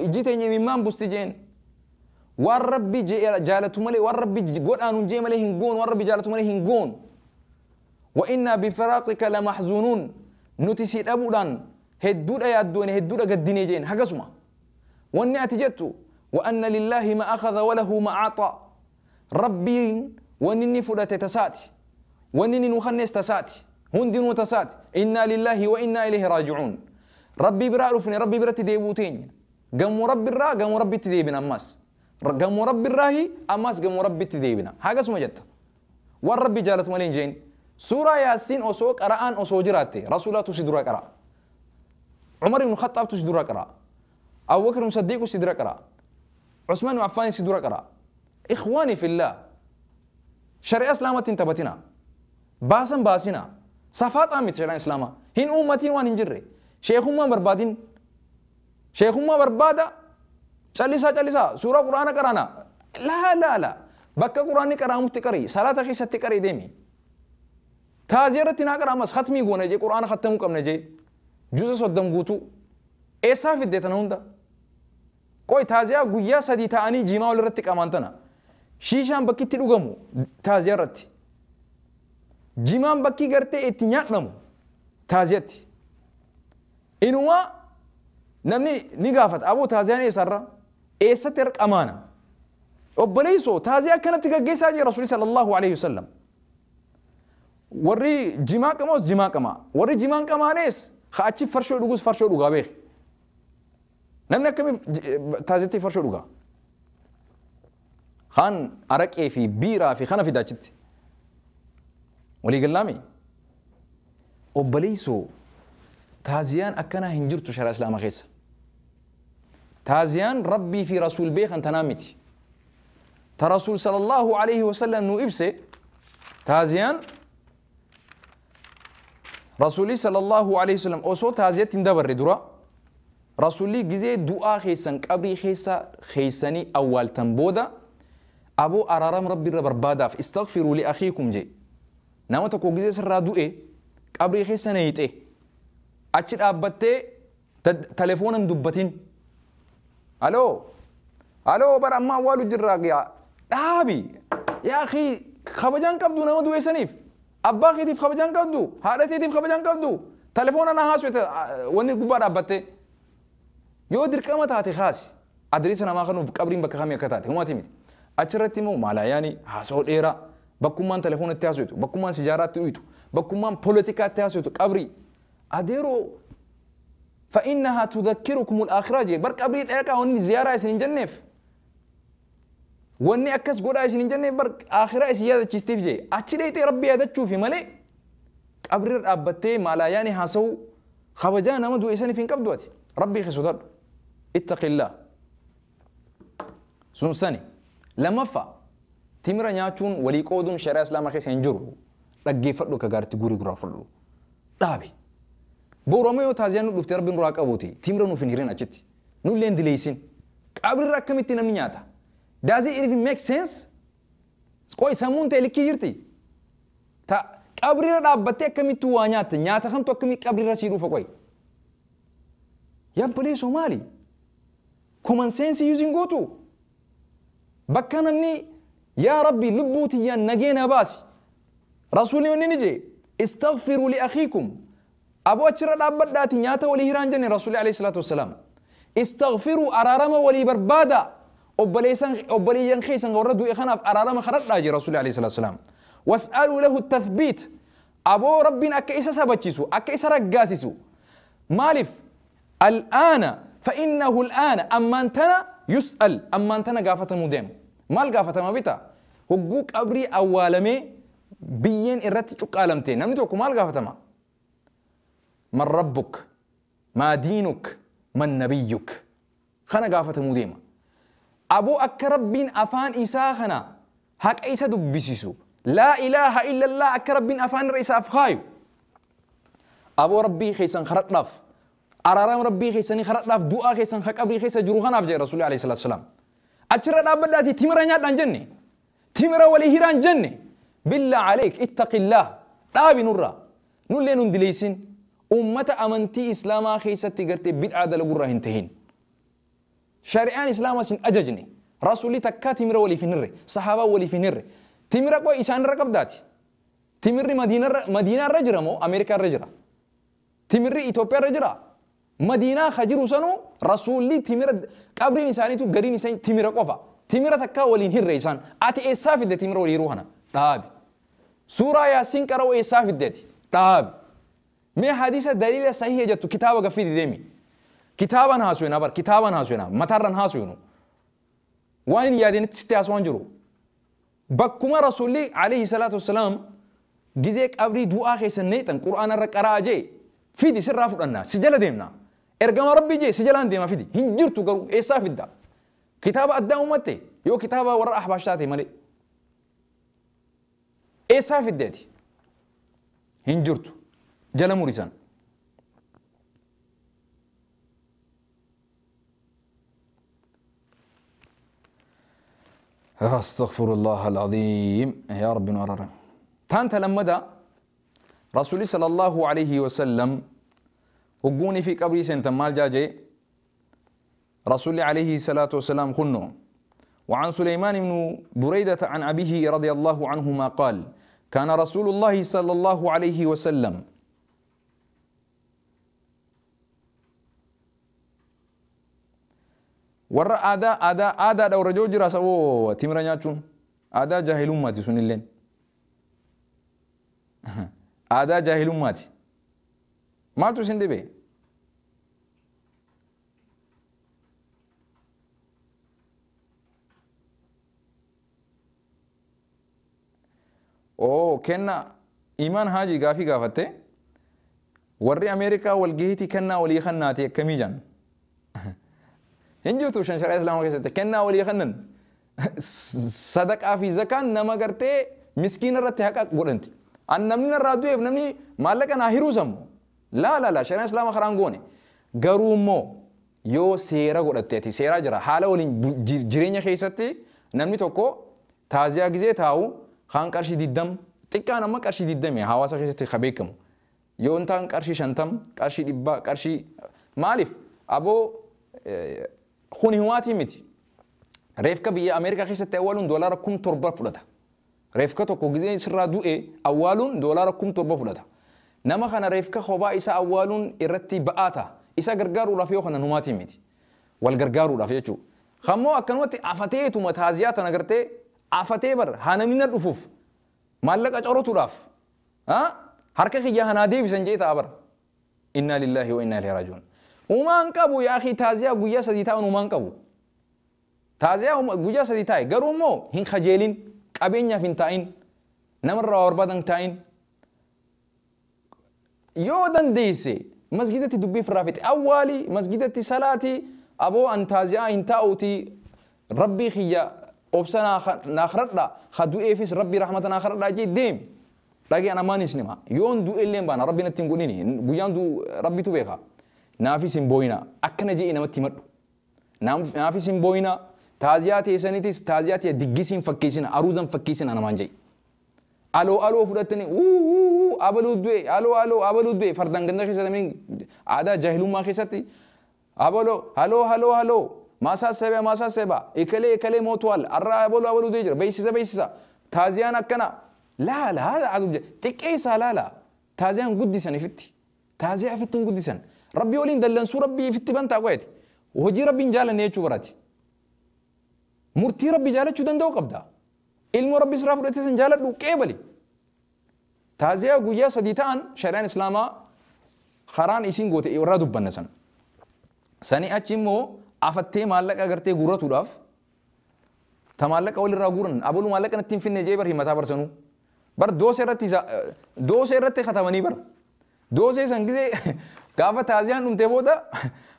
B: إجي تينيا ممان بستجين والرب جالتو ملي والرب قول آنون جي ملي هنقون والرب جالتو ملي هنقون وإنا بفراقك لمحزونون نتسيد أبودان هدود أيادون هدود أقدني جين هقسما واني أتجدت وأن لله ما أخذ وله ما أعطى ربي ونني فلت تساتي ونني نخنس تساتي هندن تساتي إنا لله وإنا إليه راجعون ربي برا رفني ربي برا تديبوتين قمو ربي الرا قمو ربي تديبنا أماس قمو ربي الراهي أماس قمو ربي تديبنا هقسما جت والربي جالت مالين جين سورة ياسين أسوك أرآن أسو جراتي رسولات سدرا قرأ عمر بن الخطاب تسدرا قرأ أبو بكر الصديق سدرا قرأ عثمان بن عفان سدرا قرأ Ikhwaani fillah, shari'a islaamatti hin taphatina, baasan baasina, safaaxaa miti shari'aan islaamaa. Hin uummatiin waan hin jirre, sheekummaa barbaadin, sheekummaa barbaada, callisaa callisaa suuraa quraana qaraana. Laa laa laa, bakka quraanni qaraamutti qari, salaata keessatti qari deemi. Taaziyaa irratti naa qaraamas khatmii goona jee, quraana khattamuu qabna jee, juuza 30 guutuu eessaa fidde tana hunda? Qoy, taaziyaa guyyaa 3 ta'anii jimaa wal irratti qamaan tana, shiishaan bakki itti dhugamu taaziyaa irratti, jimaan bakki gartee itti nyaadhamu taaziyatti. Inumaa namni ni gaafata, aboo taaziyaan eessarra eessatti arqamaana? Obboleessoo, taaziyaa akkanatti gaggeessaa jira Rasuulli sallallahu alaihi wasallam. Warri jimaa qamaus jimaa qamaa, warri jimaan qamaanees ha achi farshoo dhugus farshoo dhugaa beeki. Namni akkamii taaziyatti farshoo dhugaa? Kaan araqee fi biiraa fi kana fida achitti. Walii gallaami? Obboleessoo, taaziyaan akkanaa hin jirtu shari'a islaamaa keessa. Taaziyaan rabbii fi rasuul beekan tanaa miti. Ta rasuul sallallahu alaihi wasallam nu ibse, taaziyaan rasuulli sallallahu alaihi wasallam osoo taaziyatti hin dabarre dura, rasuulli gizee du'aa keessan qabrii keessa keessanii awwaaltan booda, aboo araaram rabbi irra barbaadaaf, istaghfiruu li akhiikum je. Nama tokko gizee sirraa du'e qabrii keessa neeyxe achi dhaabbattee telefoonan dubbatin, aloo aloo, bara amma awwaalu jirraa, dhaabi yaa akii. Kabajaan qabdu nama du'e saniif, abbaa keetiif kabajaan qabdu, haadha keetiif kabajaan qabdu, telefoona na haasuu wanni gubbaa dhaabbattee. Yoo dirqama taate kaasi, adreessa namaa kanuuf, qabriin bakka kamii akka taate humaati miti. Achirratti immoo maalaayaanii haasoo dheeraa, bakkummaan telefoona itti haasoftu, bakkummaan sijaaraatti uyitu, bakkummaan poolitikaatti haasoftu qabrii. Adeeroo, فإنها تذكركم الآخرة جي بر قبري دقا وني زيارة إسن جنف wanni akkas godhaa isin hin jenne bar akhiraa isin yaadachiisteef jee. Achi dheeyxee rabbi yaadachuufi malee qabrirra dhaabbattee maalaayaani haasa'u kabajaa nama du'e saniif hin qabdu. Ati rabbii kee sodaadhu, ittaqillaa. Sun sani. Lammaffaa, timira nyaachuun walii qooduun shari'aa islaamaa keessa hin jiru. Dhaggeeffadhu, akka gaariitti guurii guraa fudhu, dhaabi. Boru amma yoo taaziyaan nu dhufte, rabbiin duraa qabuuti, timira nuuf hin hirin achitti, nullee hin dileeysin. Qabrirra akkamitti namni nyaata? Does it even make sense? Qoy, sammuun ta'e likkii jirti? Ta qabrirra dhaabbattee akkamittu waa nyaatta? Nyaata kamtu akkamii qabrirra sii dhufa? Qoy. Yabbalee maali? Common sense using gootu. Bakka namni yaa rabbi lubbuu tiyyaan nageena baasi. Rasuulli wanni ni jee, istaghfiruu li akhiikum. Aboo, achirra dhaabbadhaati nyaata walii hiraan jenne Rasuulli alayhi salaatu wassalaam. Istaghfiruu, araarama walii barbaada. Obboleeyyan keessan warra du'e kanaaf araarama kadhadhaa jee Rasuulli alayhi salaatu wassalaam. Was'aluu lahu tathbiit. Aboo, rabbiin akka isa sabachiisu, akka isa raggaasisu. Maaliif? Al'aana فإنه الآن أمان تنا يسأل، أمان تنا قافتمو ديم. مال قافتما بيتا؟ هقوق قبري أوالمي biyyeen irratti cuqqaalamte namni tokko maal gaafatama? من ربك، ما دينك، من نبيك. Kana gaafatamuu deema. Aboo, akka rabbiin afaan isaa kana haqa isa dubbisisu, لا إله إلا الله akka rabbiin afaan irra isaaf kaayu, aboo rabbii keessan kadhadhaaf, araarama rabbii keessanii kadhadhaaf, du'aa keessan ka qabrii keessa jiru kanaaf jedhe rasuulli alayhi salaatu wasalaam. Achirra dhaabbadhaati timira nyaadhaan jenne, timira walii hiraan jenne. بالله عليك اتق الله, dhaabi nurraa, nullee nun dileeysin. Ummata amantii islaamaa keessatti gartee bid'aa dalagurraa hin tahin. Shari'aan islaamaa sin ajajne. Rasuulli takkaa timira waliif hin hirre, sahaabaa waliif hin hirre. Timira qoy isaanirra qabdaati? Timirri madiinaarra jira moo Ameerikaarra jira? Timirri Itoophiyaarra jira? Madiinaa ka jiru sanuu rasuulli timira, qabriin isaaniitu gariin isaanii timira qofa. Timira takkaa waliin hirre isaan. Ati eessaa fidde timira walii hiruu kana? Dhaabi. Suuraa Yaasiin qara'uu eessaa fiddeeti? Dhaabi. Mee hadiisa daliila sahiha jettu kitaaba gaffii deemi. Kitaabaan haasuyna bar, kitaabaan haasuyna, mataarraan haasuynu. Waan hin yaadinitti sitti haasawaan jiru. Bakkuma rasuulli alayhi salaatu wassalaam gizee qabrii du'aa keessan neexan qur'aana irra qaraa jee fidi, sirraa fudhanna, si jala deemna. Ergama rabbii jee si jalaan deema, fidi. Hin jirtu garuu, eessaa fidda? Kitaaba addaa uummatte. Yoo kitaaba warra ahbaash taate malee. Eessaa fiddeeti? Hin jirtu. Jala murisan. أستغفر الله العظيم يا رب نور. تانتا لمدا رسول صلى الله عليه وسلم وقوني في قبري سنتمال جاجي رسول عليه الصلاة والسلام خنو. وعن سليمان بن بريدة عن أبيه رضي الله عنهما قال كان رسول الله صلى الله عليه وسلم warra aadaa aadaa aadaadha warra joo jira saboo timira nyaachuun aadaa jaahilummaati sunilleen aadaa jaahilummaati maaltu isin dhibe oo kenna imaan haajii gaafii gaafatte warri Ameerikaa walgahiitii kennaa walii kannaati akkamii jaan hin jirtu shan shari'a islaamaa keessatti kennaa walii kannan sadaqaa fi zakaan nama gartee miskiina irratti haqa godhanti. An namni narraa du'eef namni maallaqa naa hiruu sammu laa laa laa shari'aan islaamaa karaan goone garuu immoo yoo seera godhatte ati seeraa jira haala waliin jireenya keessatti namni tokko taaziyaa gizee taa'u kaan qarshii 20 xiqqaan amma qarshii 20 hawaasa keessatti ka beekamu yoo hin taan qarshii 50 qarshii 100 qarshii maaliif aboo kuni humaatii miti. Reefka biyya Ameerikaa keessatti awwaaluun doolaara 7,000 fudhata. Reefka tokko gizee sirraa du'e awwaaluun doolaara 7,000 fudhata. Nama kana reefka kophaa isaa awwaaluun irratti ba'aa ta'a. Isa gargaaruudhaaf yoo kana humaatii miti. Wal gargaaruudhaaf jechuudha. Kammoo akkanumatti afateetuma taaziyaa tana gartee afatee bar haa namni na dhufuuf maallaqa corotuudhaaf harka kiyya hanaa deebisan jee ta'a bar. Innaa lillaahi wa innaa ilaihi raaji'uun. Uumaan qabu yaa akhi taaziyaa guyyaa 3 taa'uun uumaan qabu. Taaziyaa guyyaa 3 taa'e garuu immoo hin kajeelin qabeenyaaf hin taa'in namarraa barbaadan taa'in. Yoo dandeesse masgidatti dubbii firraa fixe awwaali masgidatti salaati aboo an taaziyaa hin taa'uuti rabbii kiyya obsa naa kadhadha ka du'eefis rabbii rahmata naa kadhadha jee deem. Dhagee an amaanis nima yoon du'e illee baana rabbi natti hin godhini guyyaan du'u rabbitu beeka. Naafis hin booyina akkana je'e namatti himadhu. Naafis hin booyina taaziyaa teessaniitis taaziyaa ta'e diggisiin fakkeessina aruuzan fakkeessina namaan je'e. Aloo aloo fudhattanii wuu abaluu du'e aloo aloo abaluu du'e fardaan ganda keessatti aadaa jaahilummaa keessatti abaloo haloo haloo haloo maasaa seba maasaa seba ikalee ikalee mootuwal arraa abaluu abaluu du'e jira beeksisa beeksisa taaziyaan akkana laala haala aduu xiqqeessaa laala taaziyaan guddisan ifitti taaziyaa ifitti hin guddisan. Rabbi waliin dallansuu rabbii ifitti bantaa qo'eeti. Hojii rabbiin jaalanne jechuu baraati. Murtii rabbi jaalachuu danda'u qabda. Ilmoo rabbi siraa fudhatee san jaaladhu qeebali. Taaziyaa guyyaa 3 ta'an shari'aan islaamaa karaan isiin goote irraa dubbanna san. Sani achi immoo afattee maallaqa agartee guurratuudhaaf ta maallaqa walirraa guuran abaluu maallaqa natti hin finne jee bar himataa barsanuu. Bar doosee irratti katabanii bar. Doosee san gizee gaafa taaziyaan dhumtee booda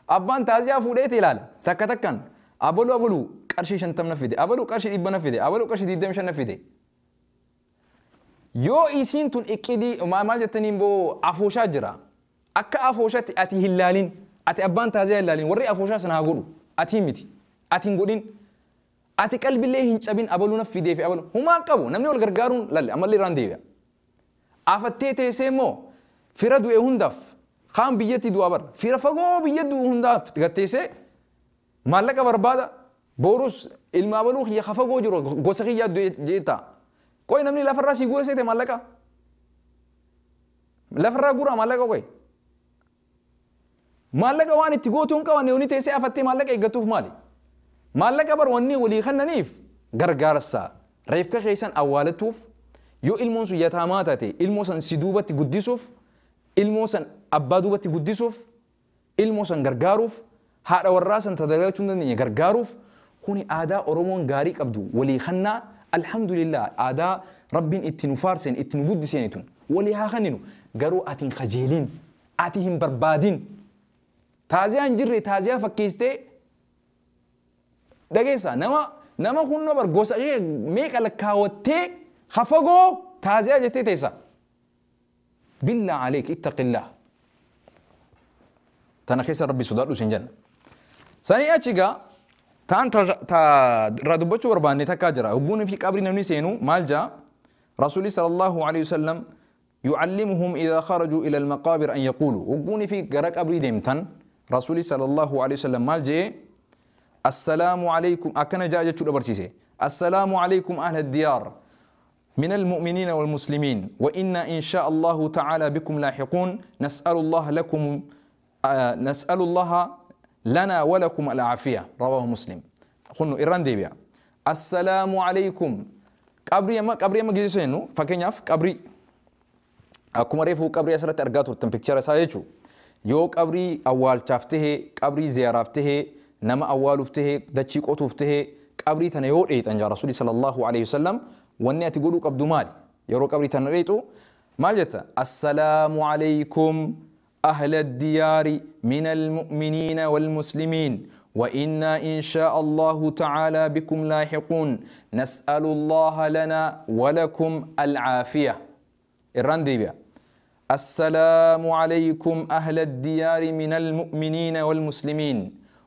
B: abbaan taaziyaa fuudheeti ilaala takka takkaan abaluu abaluu qarshii 50 na fide abaluu qarshii 100 na fide abaluu qarshii 25 na fide. Yoo isiin tun iqqidii maal jettaniin boo afooshaa jira akka afooshaatti ati hin laalin ati abbaan taaziyaa hin laalin warri afooshaa sana haa godhu ati miti ati hin godhin ati qalbillee hin cabin abaluu na fidee fi abaluu humaan qabu namni wal gargaaruun lalle ammallee irraan deebi'a. Afattee teessee immoo fira du'e hundaaf kaan biyyatti du'a bar fira fagoo biyya du'u hundaaf gatteessee maallaqa barbaada boorus ilma abaluu kiyya fagoo jiru gosa kiyya du'e ta'a. Qoy namni lafarraa sii guura seete maallaqa lafarraa guuraa maallaqa qoy maallaqa waan itti gootuu hin qabanne wanni teessee afattee maallaqa eeggatuuf maali? Maallaqa bar wanni walii kennaniif gargaarsa reefka keessan awwaalatuuf yoo ilmoon sun yataamaa taate ilmoo san si duubatti guddisuuf ilmoo san abbaa duubatti guddisuuf ilmoo san gargaaruuf haadha warraa san tajaajilachuu hin dandeenye gargaaruuf kuni aadaa Oromoon gaarii qabdu walii kennaa alhamdulillah aadaa rabbiin itti nu faarseen itti nu guddiseen tun walii haa kenninu garuu ati hin kajeelin ati hin barbaadin taaziyaa hin jirre taaziyaa fakkeessitee dhageessa nama Nama kunnoo bar gosa meeqa lakkaawwattee hafagoo taaziyaa jettee teessa. Billaa aleek ittaqillaa. Tana keessa rabbi sodaadhu sin jenna. Sanii achi gaa taan irraa dubbachuu barbaanne takkaa jira. Hogguun fi qabri namni seenu maal jaa? Rasuulli sallallahu alayhi wasallam يعلمهم إذا خرجوا إلى المقابر أن يقولوا وقوني في قرق أبري ديمتن رسولي صلى الله عليه وسلم مال جئ السلام عليكم أكن جاء جتشو برسيسي السلام عليكم أهل الديار من المؤمنين والمسلمين وإنا إن شاء الله تعالى بكم لاحقون نسأل الله لكم نسأل الله لنا ولكم العافية رواه مسلم. خنو إيران ديبيا السلام عليكم قبري ما قبري ما جيسينو فكنياف قبري akkuma reefu qabrii asirratti argaa turtan pikchara isaa jechuudha. Yoo qabrii awwaalchaaf tahee, qabrii ziyaaraaf tahee, nama awwaaluuf tahee, dachii qotuuf tahee, qabrii tana yoo dheexan jaa Rasuulli sallallahu alayhi wasallam wanni ati godhuu qabdu maali? Yeroo qabrii tana dheexu maal jetta? Assalaamu alaykum ahla diyaari min almu'miniina walmuslimiin وإنا إن شاء الله تعالى بكم لاحقون نسأل الله لنا ولكم العافية. الرنديبيا السلام عليكم أهل الديار من المؤمنين والمسلمين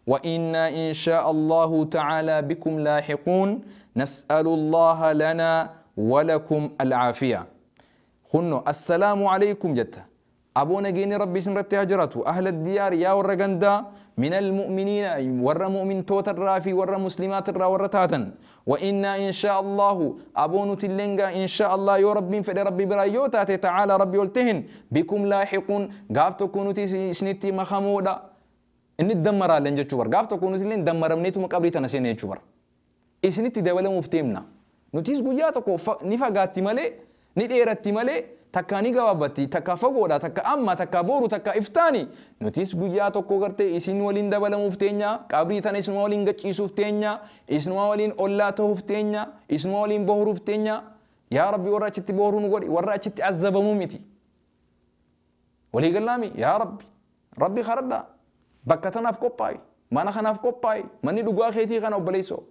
B: وإنا إن شاء الله تعالى بكم لاحقون نسأل الله لنا ولكم العافية. خنو السلام عليكم جت أبونا جيني ربي سنرتي هجرته أهل الديار يا ورقندا من المؤمنين ور مؤمن توت الرافي ور مسلمات الرا ور تاتن وإنا إن شاء الله أبون تلنجا إن شاء الله يا ربي فد ربي برايوتا تعالى ربي يلتهن بكم لاحقون قاف تكونوا تسنتي مخمودا إن الدمر على نجتشور قاف تكونوا تلين دمر منيتو مقابلي تنسين نجتشور إسنتي دولة مفتيمنا نتيز قياتكو نفقات مالي نديرت مالي takka ni gabaabatti takka fagoodha takka amma takka boru takka iftaani nutis guyyaa tokko gartee isin waliin dabalamuuf teenya qabrii tana isinuma waliin gachiisuuf teenya isinuma waliin ollaa ta'uuf teenya isinuma waliin bohuruuf teenya yaa rabbi warra achitti bohuruu nu godhi warra achitti azabamuu miti walii gallaami yaa rabbi rabbi kadhadha bakka tanaaf qophaa'i mana kanaaf qophaa'i manni dhugaa keetii kana obboleessoo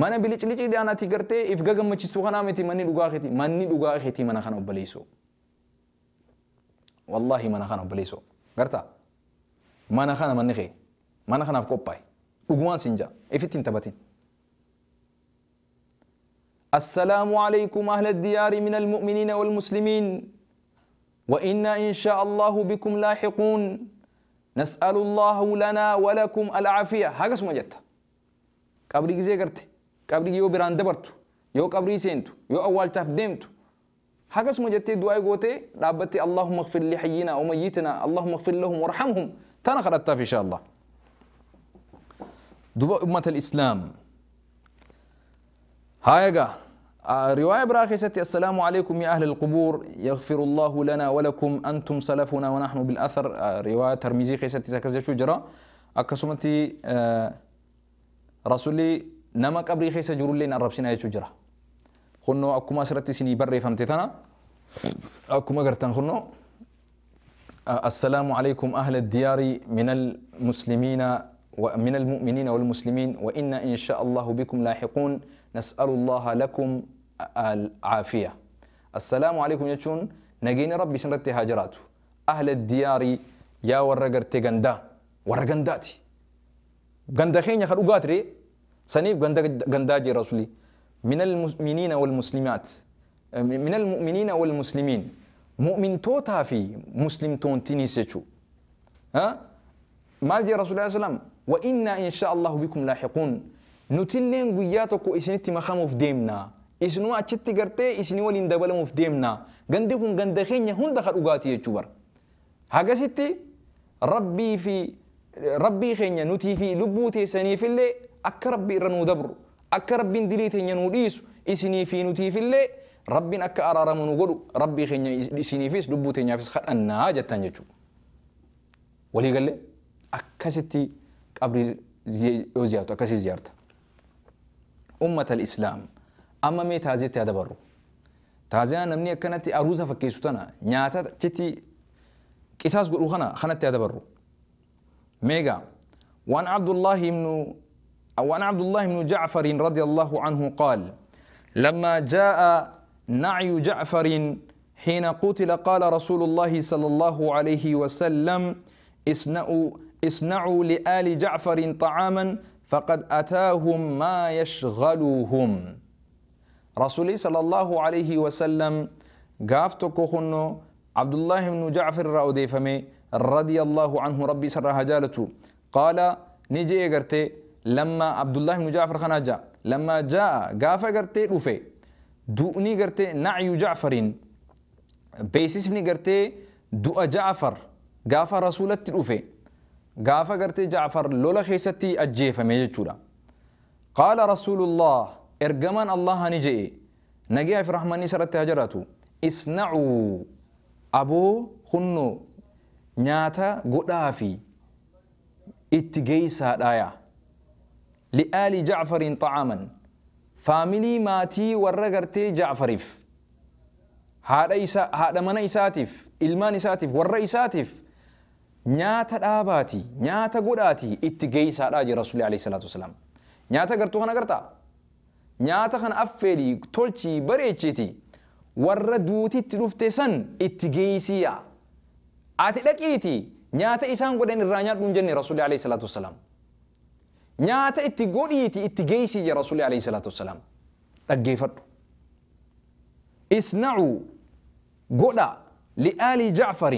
B: mana biliciliciidhaan ati gartee if gagammachiisuu kanaa miti manni dhugaa keetii manni dhugaa keetii mana kana obboleessoo wallaahi mana kana obboleessoo gartaa mana kana manni kee mana kanaaf qophaa'e dhugumaan siin jaa ifitti hin taphatin. السلام عليكم أهل الديار من المؤمنين والمسلمين وإنا إن شاء الله بكم لاحقون نسأل الله لنا ولكم العافية. هذا اسمه جت قبري زي قرتي قبري يو بران دبرتو يو قبري سينتو يو أول تفدمتو حاجة اسمه جتي دعاء قوتي رابتي اللهم اغفر لحينا وميتنا اللهم اغفر لهم وارحمهم تانا خرطت في إن شاء الله. دبا أمة الإسلام هايغا رواية براخي ستي السلام عليكم يا أهل القبور يغفر الله لنا ولكم أنتم سلفنا ونحن بالأثر. رواية ترمزي خيستي سكزي شو جرى أكسمتي رسولي نما قبري خيسة جرولين الربسنا يشجرة خنو أكما سرتي سني بري فهمتنا أكما قرتن خنو السلام عليكم أهل الديار من المسلمين ومن المؤمنين والمسلمين وإنا إن شاء الله بكم لاحقون نسأل الله لكم العافية. السلام عليكم يجون نجيني ربي سنرتي هاجراته أهل الديار يا ورقرتي غندا ورغنداتي غندا خينيا خلو قاتري سنيف غندا غنداجي رسولي من المؤمنين والمسلمات من المؤمنين والمسلمين مؤمن توتا في مسلم تونتيني سيتشو ها مالجي رسول الله صلى الله عليه وسلم وإنا إن شاء الله بكم لاحقون نتلين قياتكو إسنتي مخامو في ديمنا إسنوا أتشتي قرتي إسني ولين دبلمو في ديمنا غندكم غندخينيا هون دخل أغاتي يتشوبر هاقا ستي ربي في ربي خينيا نتي في لبوتي سني في اللي أك ربي رنو دبر أك ربي ندليتي نوديس إسني في نتي في اللي ربي أك أرارم نقول ربي خينيا إسني فيس لبوتي نافس خد أنا جتان يجو ولي قال لي أكستي قبل زيارته أكسي زيارته أمة الإسلام أما مي تازي تادبرو تازي أنا مني كانت أروزة فكيسوتنا نياتا تتي قصاص قلو خنا خنا تادبرو ميغا وان عبد الله بن وعن عبد الله بن جعفر رضي الله عنه قال لما جاء نعي جعفر حين قتل قال رسول الله صلى الله عليه وسلم اصنعوا لآل جعفر طعاما فقد أتاهم ما يشغلهم. رسول صلى الله عليه وسلم قافتك خنو عبد الله بن جعفر رأوديفمي رضي الله عنه ربي سرها جالته قال نجي قرتي لما عبد الله بن جعفر خناجا لما جاء قافة قرتي رفي دوني قرتي نعي جعفر بيسيسني قرتي دؤ جعفر قافة رسولة رفي قافة قرتي جعفر لولا خيستي أجيفة ميجتشورا. قال رسول الله إرجمان الله نجي نجي في رحمني سرت هجرته اصنعوا أبو خنو نياتا قدافي اتجيسا دايا لآل جعفر طعاما فاميلي ماتي ورغرتي جعفرف هذا من إساتف إلمان إساتف ور إساتف نياتا داباتي نياتا قداتي اتجيسا داجي رسول الله عليه الصلاة والسلام. نياتا قرتو خنا قرتا نياتا خن أفلي تولشي بريتشيتي ور دوتي تلفتسن اتجيسيا أتلقيتي نياتا إسان قدن الرانيات من جنة رسول الله عليه الصلاة والسلام. نياتا اتقوليتي اتجيسي يا رسول الله عليه الصلاة والسلام. تجيفر اصنعوا قدا لآل جعفر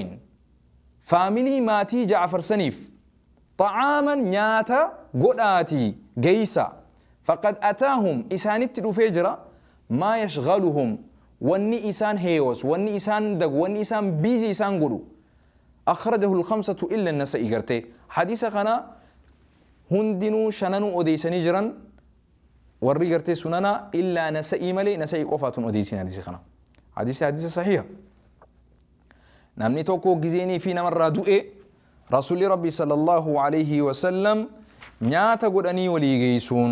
B: فاميلي ماتي جعفر سنيف طعاما نياتا قداتي جيسا فقد أتاهم إسانت الفجرة ما يشغلهم واني إسان هيوس واني إسان دق واني إسان بيزي إسان قلو. أخرجه الخمسة إلا النسائي قرتي حديث خنا هندنو شننو أوديسني جرا وري قرتي سننا إلا نسائي ملي نسائي قفات أوديسين حديث خنا حديث صحيح. نمني توكو جزيني فينا مرة دوئ رسول ربي صلى الله عليه وسلم نياتا قدني ولي جيسون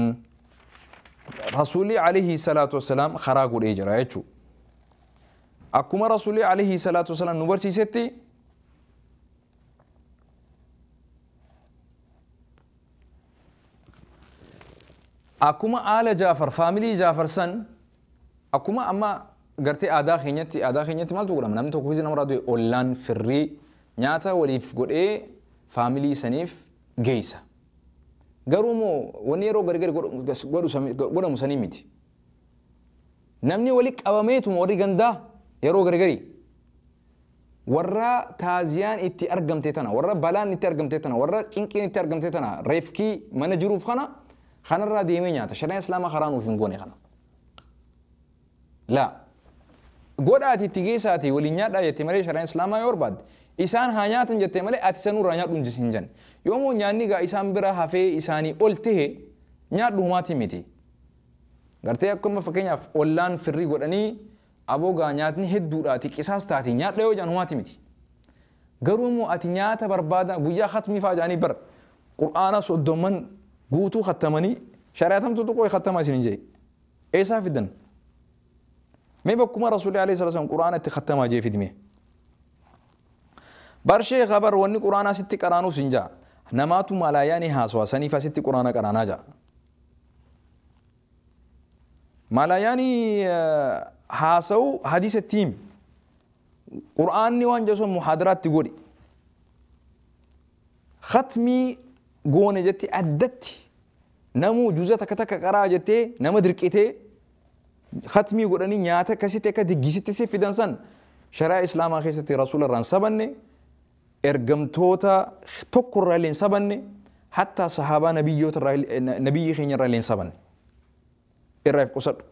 B: رسولي عليه الصلاة والسلام خراغ الإجراء يجو أكما رسولي عليه الصلاة والسلام نبرسي ستي أكما آل جعفر فاميلي جعفر سن أكما أما قرتي آدا خينيتي مالتو قرام نمتو كوزي نمرادو أولان فري نياتا وليف قد إيه فاميلي سنيف جيسا garuumoo wanni yeroo gargar godhamu sanii miti. Namni wali qabameetuma warri gandaa yeroo gargari warra taaziyaan itti argamte tana warra balaan itti argamte tana warra cinqiin itti argamte tana reefkii mana jiruuf kana kanarraa deemee nyaata. Shari'aan islaamaa karaa nuuf hin goone kana. Laa godhaati itti geessaati waliin nyaadhaa jette malee shari'aan islaamaa yoo barbaadde isaan haa nyaatan jette malee ati sanuurraa nyaadhu hin jenne. Yoomuu nyaanni gaa isaan bira hafee isaanii ol tahe nyaadhu humaatii miti. Gartee akkuma fakkeenyaaf ollaan firrii godhanii aboo gaa nyaatni hedduudhaati qisaas taati nyaadha yoo jaan humaatii miti. Garuu immoo ati nyaata barbaada guyyaa khatmii fa'aa jaanii bara qur'aana soddomman guutuu khattamanii shari'atamtu xiqqoo khattamaa isin hin jee. Eessaa fidan? Mee bakkuma rasuulli alayhi salaatu wasallam qur'aana itti khattamaa jee fidime. Barshee khabar wanni qur'aanaa sitti qaraanuuf sin jaa. Namaatu malaayaanii haasawaa saniif asitti quraana qaraanaa jaa. Malaayaanii haasawu hadiisa tiim. Qur'aanni waan jedhu muhaadaraatti godhi. Khatmii goone jetti addatti namuu juuza takka takka qaraa jettee nama dirqitee khatmii godhanii nyaata akkasitti akka diggisitti si fidan san shari'aa islaamaa keessatti rasuula irraan sabanne ergamtoota tokko irraa illee hin sabanne hatta sahaabaa nabiyyoota irraa nabiyyi keenya irraa illee hin sabanne irraa if qusadhu.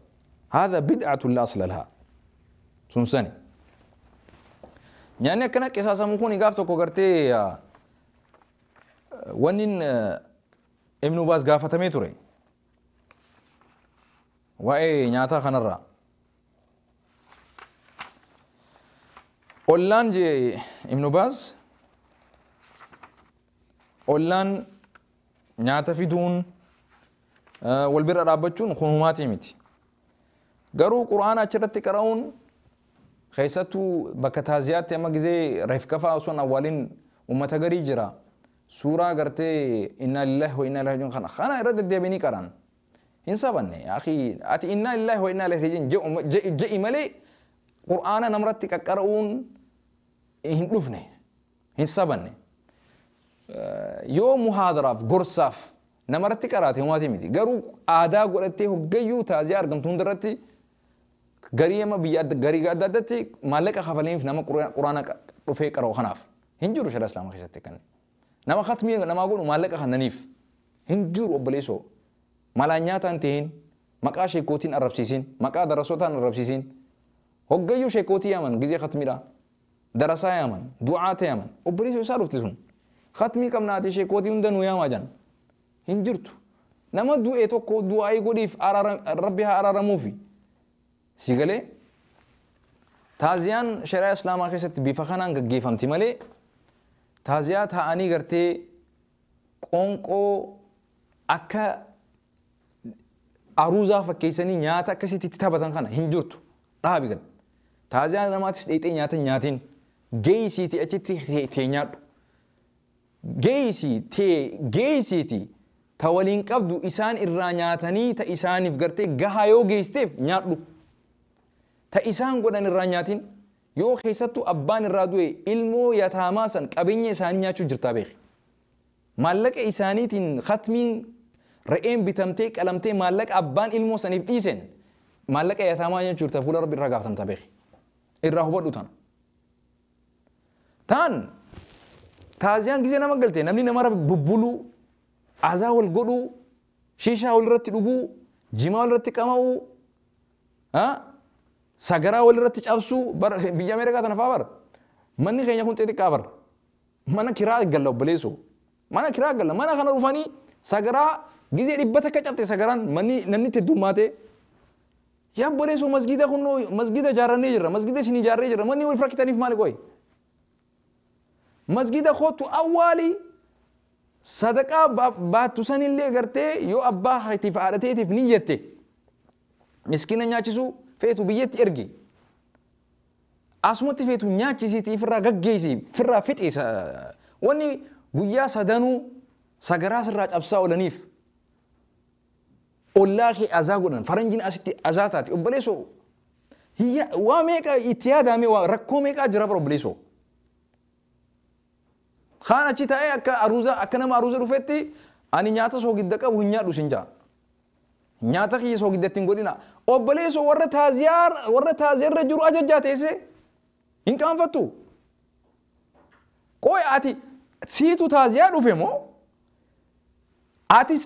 B: هذا بدعة لا أصل لها. سنساني nyaanni akkana qisaasamu kun gaaf tokko gartee wannin Ibnu Baaz gaafatamee ture waa'ee nyaataa kanarraa. Ollaan jee Ibnu Baaz ollaan nyaata fiduun wal bira dhaabbachuun kun humaatii miti. Garuu qur'aana achirratti qara'uun keessattuu bakka taaziyaatti amma gizee reefka fa'aa osoo hin awwaaliin uummata garii jira. Suuraa gartee innaa lillahi wa innaa ilaihi raaji'uun kana irra deddeebiinii qaraan hin sabanne. Akhi, ati innaa lillahi wa innaa ilaihi raaji'uun je'i malee qur'aana namarratti qaqqara'uun hin dhufne, hin sabanne. Yoo muhaadaraaf gorsaaf namarratti qaraate homaatii miti, garuu aadaa godhattee hoggayyuu taaziyaa argamtu hundarratti garii ama biyya garii adda addatti maallaqa kafalaniif nama quraana dhufee qara'u kanaaf hin jiru. Shari'a islaamaa keessatti kan nama khatmii namaa godhu maallaqa kannaniif hin jiru. Obboleessoo, malaan nyaataan ta'in, maqaa sheekootiin arrabsiisin, maqaa darasootaan arrabsiisin. Hoggayyuu sheekootii yaaman, gizee khatmiidha darasaa yaaman, du'aata yaaman. Obboleessoo, isaa dhufti sun khatmii qabnaati, sheekootii hunda nuu yaamaa jan hin jirtu. Nama du'e tokko du'aayii godhiif, rabbi haa araaramuufi. Si galee? Taaziyaan shari'aa islaamaa keessatti bifa kanaan gaggeeffamti malee taaziyaa taa'anii gartee qoonqoo akka aruuzaa fakkeessanii nyaata akkasitti itti taphatan kana hin jirtu. Dhaabi gad. Taaziyaa namaatis dheexee nyaata hin nyaatin. Geessiitii achitti tee nyaadhu. Geessii tee geessiitii ta waliin qabdu isaan irraa nyaatanii ta isaaniif gartee gahaa yoo geessisteef nyaadhu. Ta isaan godhan irraa nyaatin. Yoo keessattuu abbaan irraa du'e, ilmoo yataamaa san qabeenya isaanii nyaachuu jirtaa beeki. Maallaqa isaaniitiin khatmiin re'een bitamtee qalamtee, maallaqa abbaan ilmoo saniif dhiisen maallaqa yataamaa nyaachuu jirta, fuula rabbi irraa gaafatamtaa beeki. Irraa hubadhu tana. Taan taaziyaan gisee nama galte namni nama bubbuluu, azaa wal godhuu, shiishaa wal irratti dhuguu, jimaa wal irratti qama'uu, sagaraa wal irratti cabsuu. Biyya Ameerikaa tana fa'aa bara. Manni keenya kun xixiqqaa bara. Mana kiraa galla, obboleessoo. Mana kiraa galla. Mana kana dhufanii sagaraa gizee 100 cabte sagaraan, manni namni itti heddummaate. Yaa obboleessoo, masgiida kunnoo masgiida ijaarrannee jirra. Masgiida isin ijaarree jirra. Manni wal rakkitaniif maali qoyi? Masgiida kootu awwaali, sadaqaa baattu sanillee gartee yoo abbaa keetiif haadha teetiif niyyatte miskiina nyaachisuu feetu biyyatti ergi. Asumatti feetu nyaachisiitii ifirraa gaggeessi, ifirraa fixi. Wanni guyyaa sadanuu sagaraa sirraa cabsaa oolaniif ollaa kee azaa godhan, faranjiin asitti azaa taate. Obboleessoo, waa meeqa itti yaadame, waa rakkoo meeqaa jira bara, obboleessoo. Kaan achi taa'ee akka aruuza, akka nama aruuza dhufetti, ani nyaata soogidda qabu hin nyaadhu sin jaa. Nyaata kiyya soogidda ittiin godhina. Obboleessoo, warra taaziyaa, warra taaziyaarra jiru ajajjaa teessee hin qaanfattu. Qoy, ati siitu taaziyaa dhufe moo, ati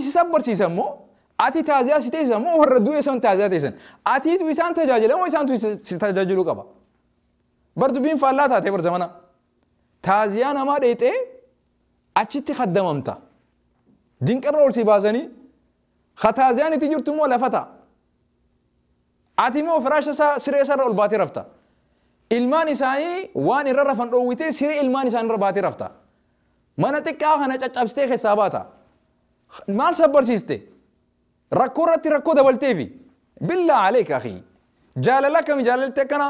B: si sabbarsiisa moo, ati taaziyaa si teessisa moo, warra du'e san taaziyaa teessan? Atiitu isaan tajaajila moo isaantu si tajaajiluu qaba? Bar dubbiin faallaa taatee bar zamana. Taaziyaa namaa dheexee achitti kaddamamta. Dinqarra ol si baasanii ka taaziyaan itti jirtu immoo lafa ta'a. Ati immoo firaasha isaa, siree isaarra ol baatee rafta. Ilmaan isaanii waan irra rafan dhoowwitee siree ilmaan isaanii irra baatee rafta. Mana xiqqaa kana caccabsitee keessaa baata. Maal sabbarsiiste? Rakkoo irratti rakkoo dabalteefi. Billaa aleeka akhi. Jaalala akkami jaalalti akkana?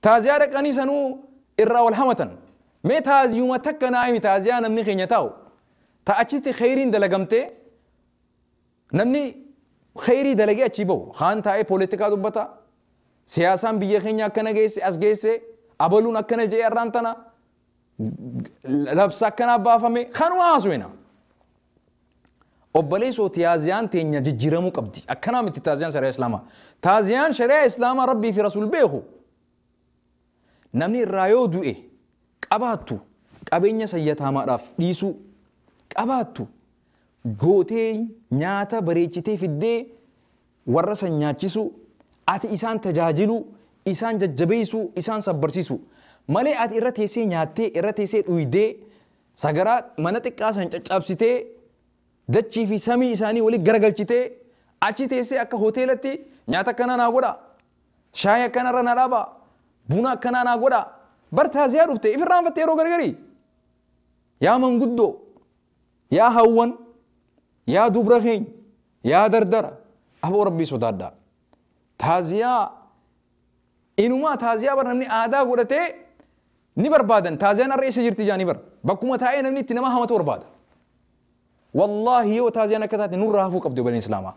B: Taaziyaa dhaqanii sanuu irraa wal hamatan. Mee taaziyuma takka naa himi, taaziyaa namni keenya taa'u. Ta achitti kheyriin dalagamtee namni kheyrii dalagee achii bahu. Kaan taa'ee poolitikaa dubbata. Siyaasaan biyya keenya akkana geesse, as geesse, abaluun akkana jedhee, har'aan tana labsa akkanaa baafame, kanuma haasofina. Obboleessoo, taaziyaan teenya jijjiiramuu qabdi. Akkanaa miti taaziyaan shari'aa islaamaa. Taaziyaan shari'aa islaamaa rabbii fi rasuul beeku. Namni irraa yoo du'e qabaattu qabeenya sayyataamaadhaaf dhiisuu, qabaattu gootee nyaata bareechitee fiddee warra san nyaachisuu, ati isaan tajaajiluu, isaan jajjabeessuu, isaan sabbarsiisuu malee ati irra teessee nyaattee, irra teessee dhuydee, sagaraa mana xiqqaa san caccabsitee, dachii fi samii isaanii walitti garagalchitee achi teessee akka hoteelatti nyaata akkanaa naa godha, shaayii akkanarra naa dhaaba, buna akkanaa naa godha. Bar taaziyaa dhufte ifirraanfatte yeroo gargarii. Yaa manguddoo, yaa hawwan, yaa dubra keenya, yaa dardara, aboo rabbii sodaadhaa. Taaziyaa inumaa taaziyaa bar namni aadaa godhatee ni barbaadan. Taaziyaan har'a eessa jirti jaanii bar. Bakkuma taa'ee namni itti nama hamatu barbaada. Wallaahi yoo taaziyaan akka taate nurraa hafuu qabdi obboleen Islaamaa.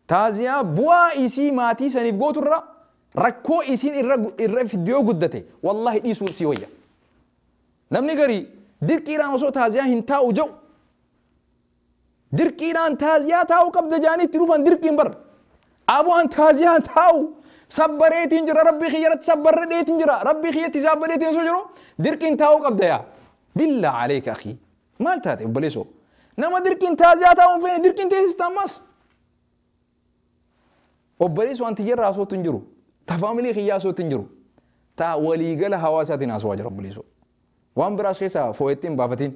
B: Taaziyaa bu'aa isii maatii saniif gooturra rakkoo isiin irra fiddu yoo guddate wallaahi dhiisuu sii wayya. Namni garii dirqiidhaan osoo taaziyaa hin taa'u jedhu dirqiidhaan taaziyaa taa'uu qabda jaanii itti dhufan dirqiin bar. Abu'aan taaziyaa taa'u sabbareetiin jira rabbii kiyyarratti sabbarreetiin jira rabbii kiyyatti saabbareetiin osoo jiru dirqiin taa'uu qabda yaa. Billaa aleeka akhi maal taate obboleessoo nama dirqiin taaziyaa taa'uu hin feene dirqiin teessista ammas. Obboleessoo wanti jirra haasootu hin jiru ta faamilii kiyyaa haasootu hin jiru ta waliigala hawaasaatiin haasawaa jira obboleessoo. Waan biraas keessaa foo'etti hin baafatiin.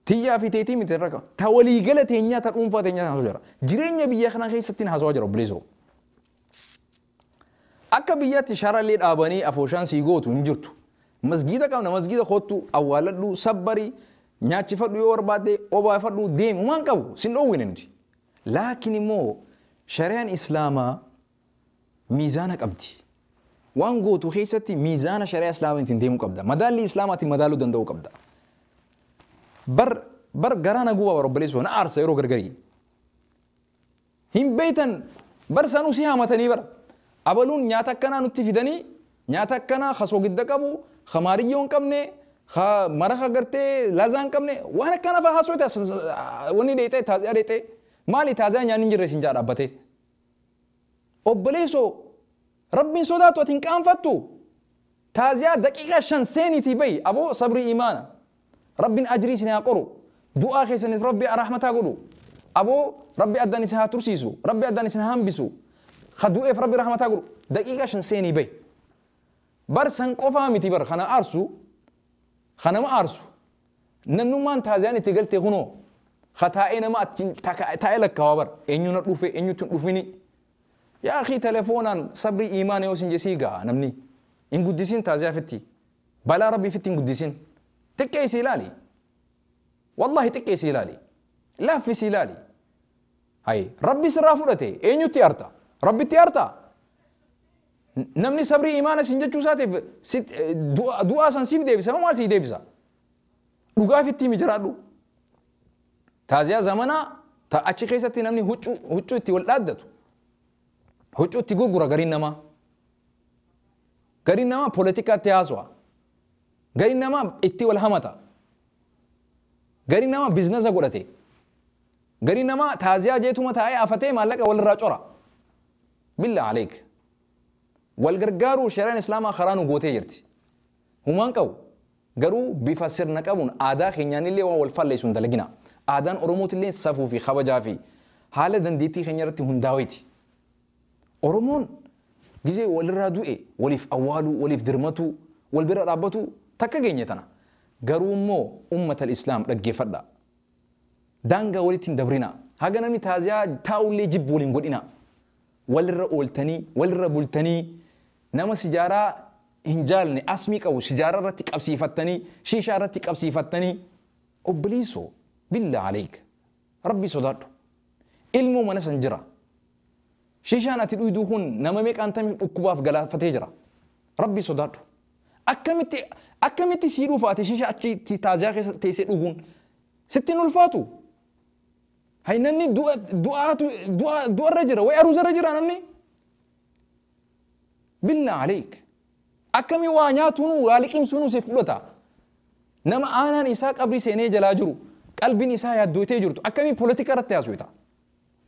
B: Tiyyaa fi teetii miti irra ta waliigala teenyaa ta dhuunfaa teenyaa haasawaa jira. Jireenya biyya kana keessatti haasawaa jira obboleessoo. Akka biyyaatti sharallee dhaabanii afooshaan sii gootu hin jirtu. Masgiida qabna masgiida kottu awwaaladhu sabbarii nyaachifadhu yoo barbaadde obaafadhu deemu waan qabu sin dhoowwine nuti. Laakiin immoo shari'aan Islaamaa miizaana qabdi. Waan gootu keessatti miizaana shari'aa Islaamaatiin deemuu qabda. Madaalli Islaamaatiin madaaluu danda'uu qabda. Bar garaa na gubaa bara obboleessoo na aarsa yeroo gargarii. Hin beektan bar sanuu si hamatanii bara. Abaluun nyaata akkanaa nutti fidanii nyaata akkanaa kasoo gidda qabu kamaariyyoo hin qabne maraqa gartee lazaa hin qabne waan akkana fa'aa haasoo ta'e wanni dheexee taaziyaa dheexee maali taaziyaa nyaanni hin jirre isin jaa dhaabbatee. Obboleessoo rabbiin sodaatu ati hin qaanfattu taaziyaa daqiiqaa 5 seeniitii bahi aboo sabrii imaana rabbiin ajrii isin haa qoru du'aa keessaniif rabbi rahmataa godhu aboo rabbi addaan isin haa tursiisu rabbi addaan isin haa hambisu خدوئف ربي رحمة تقول دقيقة شن سيني بي بر سن قفا متي بر خنا أرسو خنا ما أرسو نمنو ما انت هزاني تقل تغنو خطائنا ما تايلك كوابر إنيو نطلوفي إنيو تنطلوفيني يا أخي تلفونا صبري إيماني وسن جسيقا نمني إن قدسين تازيا فتي بلا ربي فتي إن قدسين تكي سيلالي والله تكي سيلالي لا في سيلالي هاي ربي سرافورتي إنيو تيارتا ربي تيارتا نمني صبري إيمانا سنجتشو ساتي دعاء سنسيف ديبسا ما سي ديبسا dhugaa fitti mijiraadhu. Taaziyaa zamanaa ta achi keessatti namni huccuu itti wal dhaaddatu. Huccuu itti gurgura gariin namaa. Gariin namaa poolitikaatti haasawaa. Gariin namaa itti wal hamata. Gariin namaa biizinasa godhate. Gariin namaa taaziyaa jeetuma taa'ee afatee maallaqa walirraa cora. Billa aleek. Wal gargaaruu shari'aan Islaamaa karaa nu gootee jirti. Humaan qabu. Garuu bifa sirna qabuun aadaa keenyaanillee waan wal falleessuun dalagina. Aadaan Oromootillee safuu fi kabajaa fi haala dandeettii keenya irratti hundaa'eeti. Oromoon gizee walirraa du'e waliif awwaaluu, waliif dirmatuu, wal bira dhaabbatuu takka geenye tana. Garuu immoo uummata Islaam dhaggeeffadha. Daangaa walitti hin dabrina. Haga namni taaziyaa taa'ullee jibbu waliin godhina. Walirra ooltanii, walirra bultanii nama sijaaraa hin jaalne asmii qabu sijaara irratti qabsiifattanii shiishaa irratti qabsiifattanii obboleessoo billa aleek rabbi sodaadhu ilmoo mana san jira shiishaan ati dhuyduu kun nama meeqaan tamiif dhukkubaaf galaafatee jira rabbi sodaadhu akkamitti sii dhufa ati shiishaa achi taaziyaa keessa teessee dhuguun sitti hin ulfaatu hay namni du'arra jira way aruusarra jira namni billa aleek akkamii waa nyaatuun waa liqimsuun si fudhata nama aanaan isaa qabrii seenee jalaa jiru qalbiin isaa yaaddootee jirtu akkamii poolitika irratti haasawita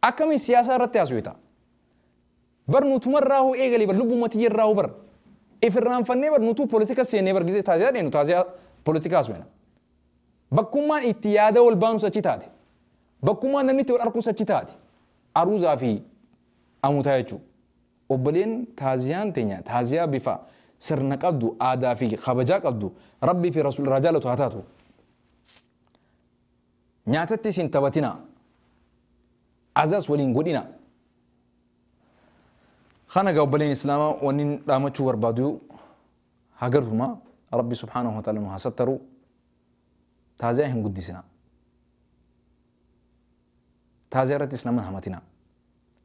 B: akkamii siyaasa irratti haasawita bar nutumarraa hoo eegalee bar lubbuu matii irraa hoo bar ifirraanfannee bar nutuu poolitika seenee bar gizee taaziyaa dheenu taaziyaa poolitika haasawina bakkummaan itti yaada wal baanus achi taate bakkummaan namni itti wal arkuus achi taate aruuzaa fi amutaa jechuudha obboleen taaziyaan teenya taaziyaa bifa sirna qabdu aadaa fi kabajaa qabdu rabbii fi rasuul irraa jaalatu haa taatu. Nyaatatti isin taphatina. Azaas waliin godhina. Kana gaa obboleen Islaamaa wanni dhaamachuu barbaadu hagartuma rabbi subhaanahu wa ta'ala nu haa sattaru taaziyaa hin guddisina. Taaziyaa irrattis nama hin hamatina.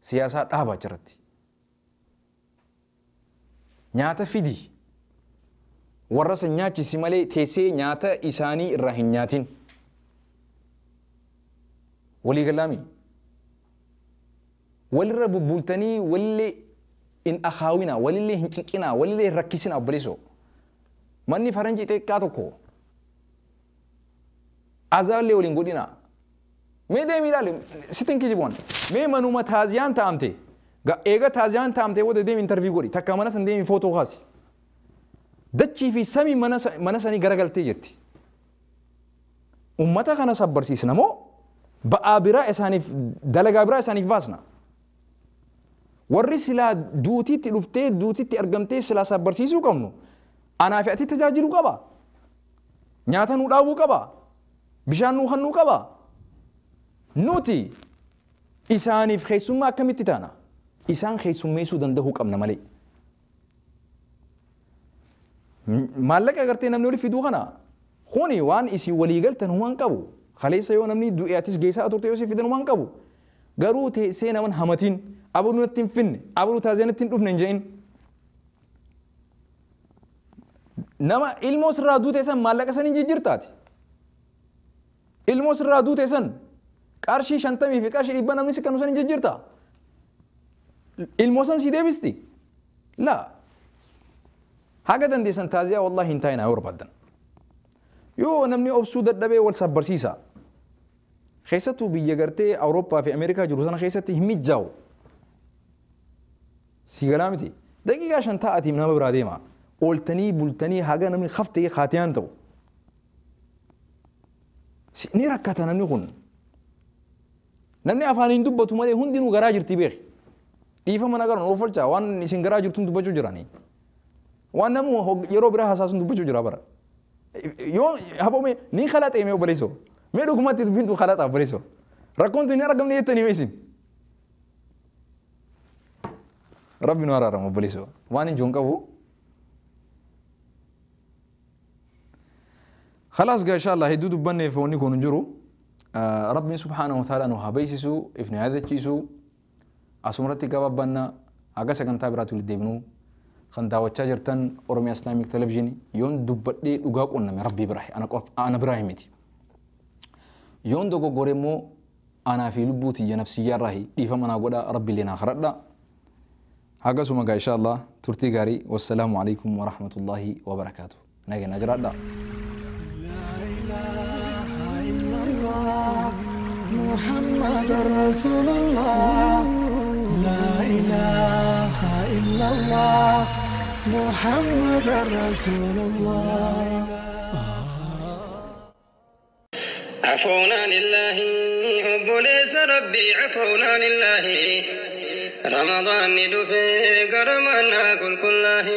B: Siyaasaa dhaabaa achirratti. Nyaata fidi Warra san nyaachisi malee teessee nyaata isaanii irraa hin nyaatin. Walii galaami. Walirra bubbultanii walillee hin akaawinaa, walillee hin cinqinaa, walillee hin rakkisinaa obboleessoo. Manni faranjii xiqqaa tokko azaallee waliin godhinaa. Mee deemi ilaali sitin kijiboon. Mee manuma taaziyaan taa'amte eega taaziyaan taa'amte booda deemi intarvii godhi takka mana san deemi footoo kaasi. Dachii fi samii mana sanii garagaltee jirti. Ummata kana sabbarsiisna moo ba'aa biraa isaaniif dalagaa biraa isaaniif baasna. Warri silaa duutiitti dhuftee duutiitti argamtee silaa sabbarsiisuu qabnu anaa fi ati tajaajiluu qaba. Nyaata nuu dhaabuu qaba. Bishaan nuu kennuu qaba. Nuti isaaniif keessummaa akkamitti taana? Isaan keessummeessuu danda'uu qabna malee. Maallaqa agartee namni oli fiduu kana kuni waan isin walii galtan waan qabu. Kaleessa yoo namni du'e atis geessaa turte yoo isin fidan waan qabu. Garuu teessee naman hamatiin abaluu natti hin finne abaluu taazee natti hin dhufne hin jedhin. Nama ilmoo sirraa duute san maallaqa san hin jijjiirtaati. Ilmoo sirraa duute san qarshii 50 fi qarshii 100 namni si kennu san hin jijjiirta. Ilmoo san si deebisti. Laa. Haga dandeessan taaziyaa wallahi hin taa'inaa yoo barbaaddan. Yoo namni obsuu dadhabee wal sabbarsiisa. Keessattuu biyya gartee Awurooppaa fi Ameerikaa jiru sana keessatti hin mijaa'u. Si galaa miti. Daqiiqaa 5 taa'aatiif nama biraa deema. Ooltanii bultanii haga namni haftee kaatiyaan ta'u. Ni rakkata namni kun. Namni afaan hin dubbatu malee hundinuu garaa jirti beeki. Dhiifama na garan oofalchaa waan isin garaa jirtuun dubbachuu jiranii. Waan namu yeroo biraa hasaasuun dubbachuu jira bara. Yoo habome ni khalaxee mee obboleessoo. Mee dhugumatti dubbiin tun khalaxa obboleessoo. Rakkoon tun hin argamne jettanii mee isin. Rabbi nu araarama obboleessoo. Waan hin jiru qabu. خلاص إن شاء الله هدو دبني فوني كون جرو ربي سبحانه وتعالى نو هبيسسو إفني هذا تشيسو أسمرتي كبابنا أجلس كان تابراتو للدبنو خن داوتشا جرتن أورمي إسلاميك تلفزيوني يون دبتي لقاك قلنا من ربي براحي أنا قف أنا براهمتي يون دوغو غوريمو أنا في لبوتي نفسي راهي إفهم أنا قولا ربي لنا خردا هاجسوا ما إن شاء الله ترتي غاري والسلام عليكم ورحمة الله وبركاته نجي نجرا
C: محمد رسول الله لا إله إلا الله محمد رسول الله.
D: عفونا لله حب ليس ربي عفونا لله رمضان ندفي قرمنا كل كله.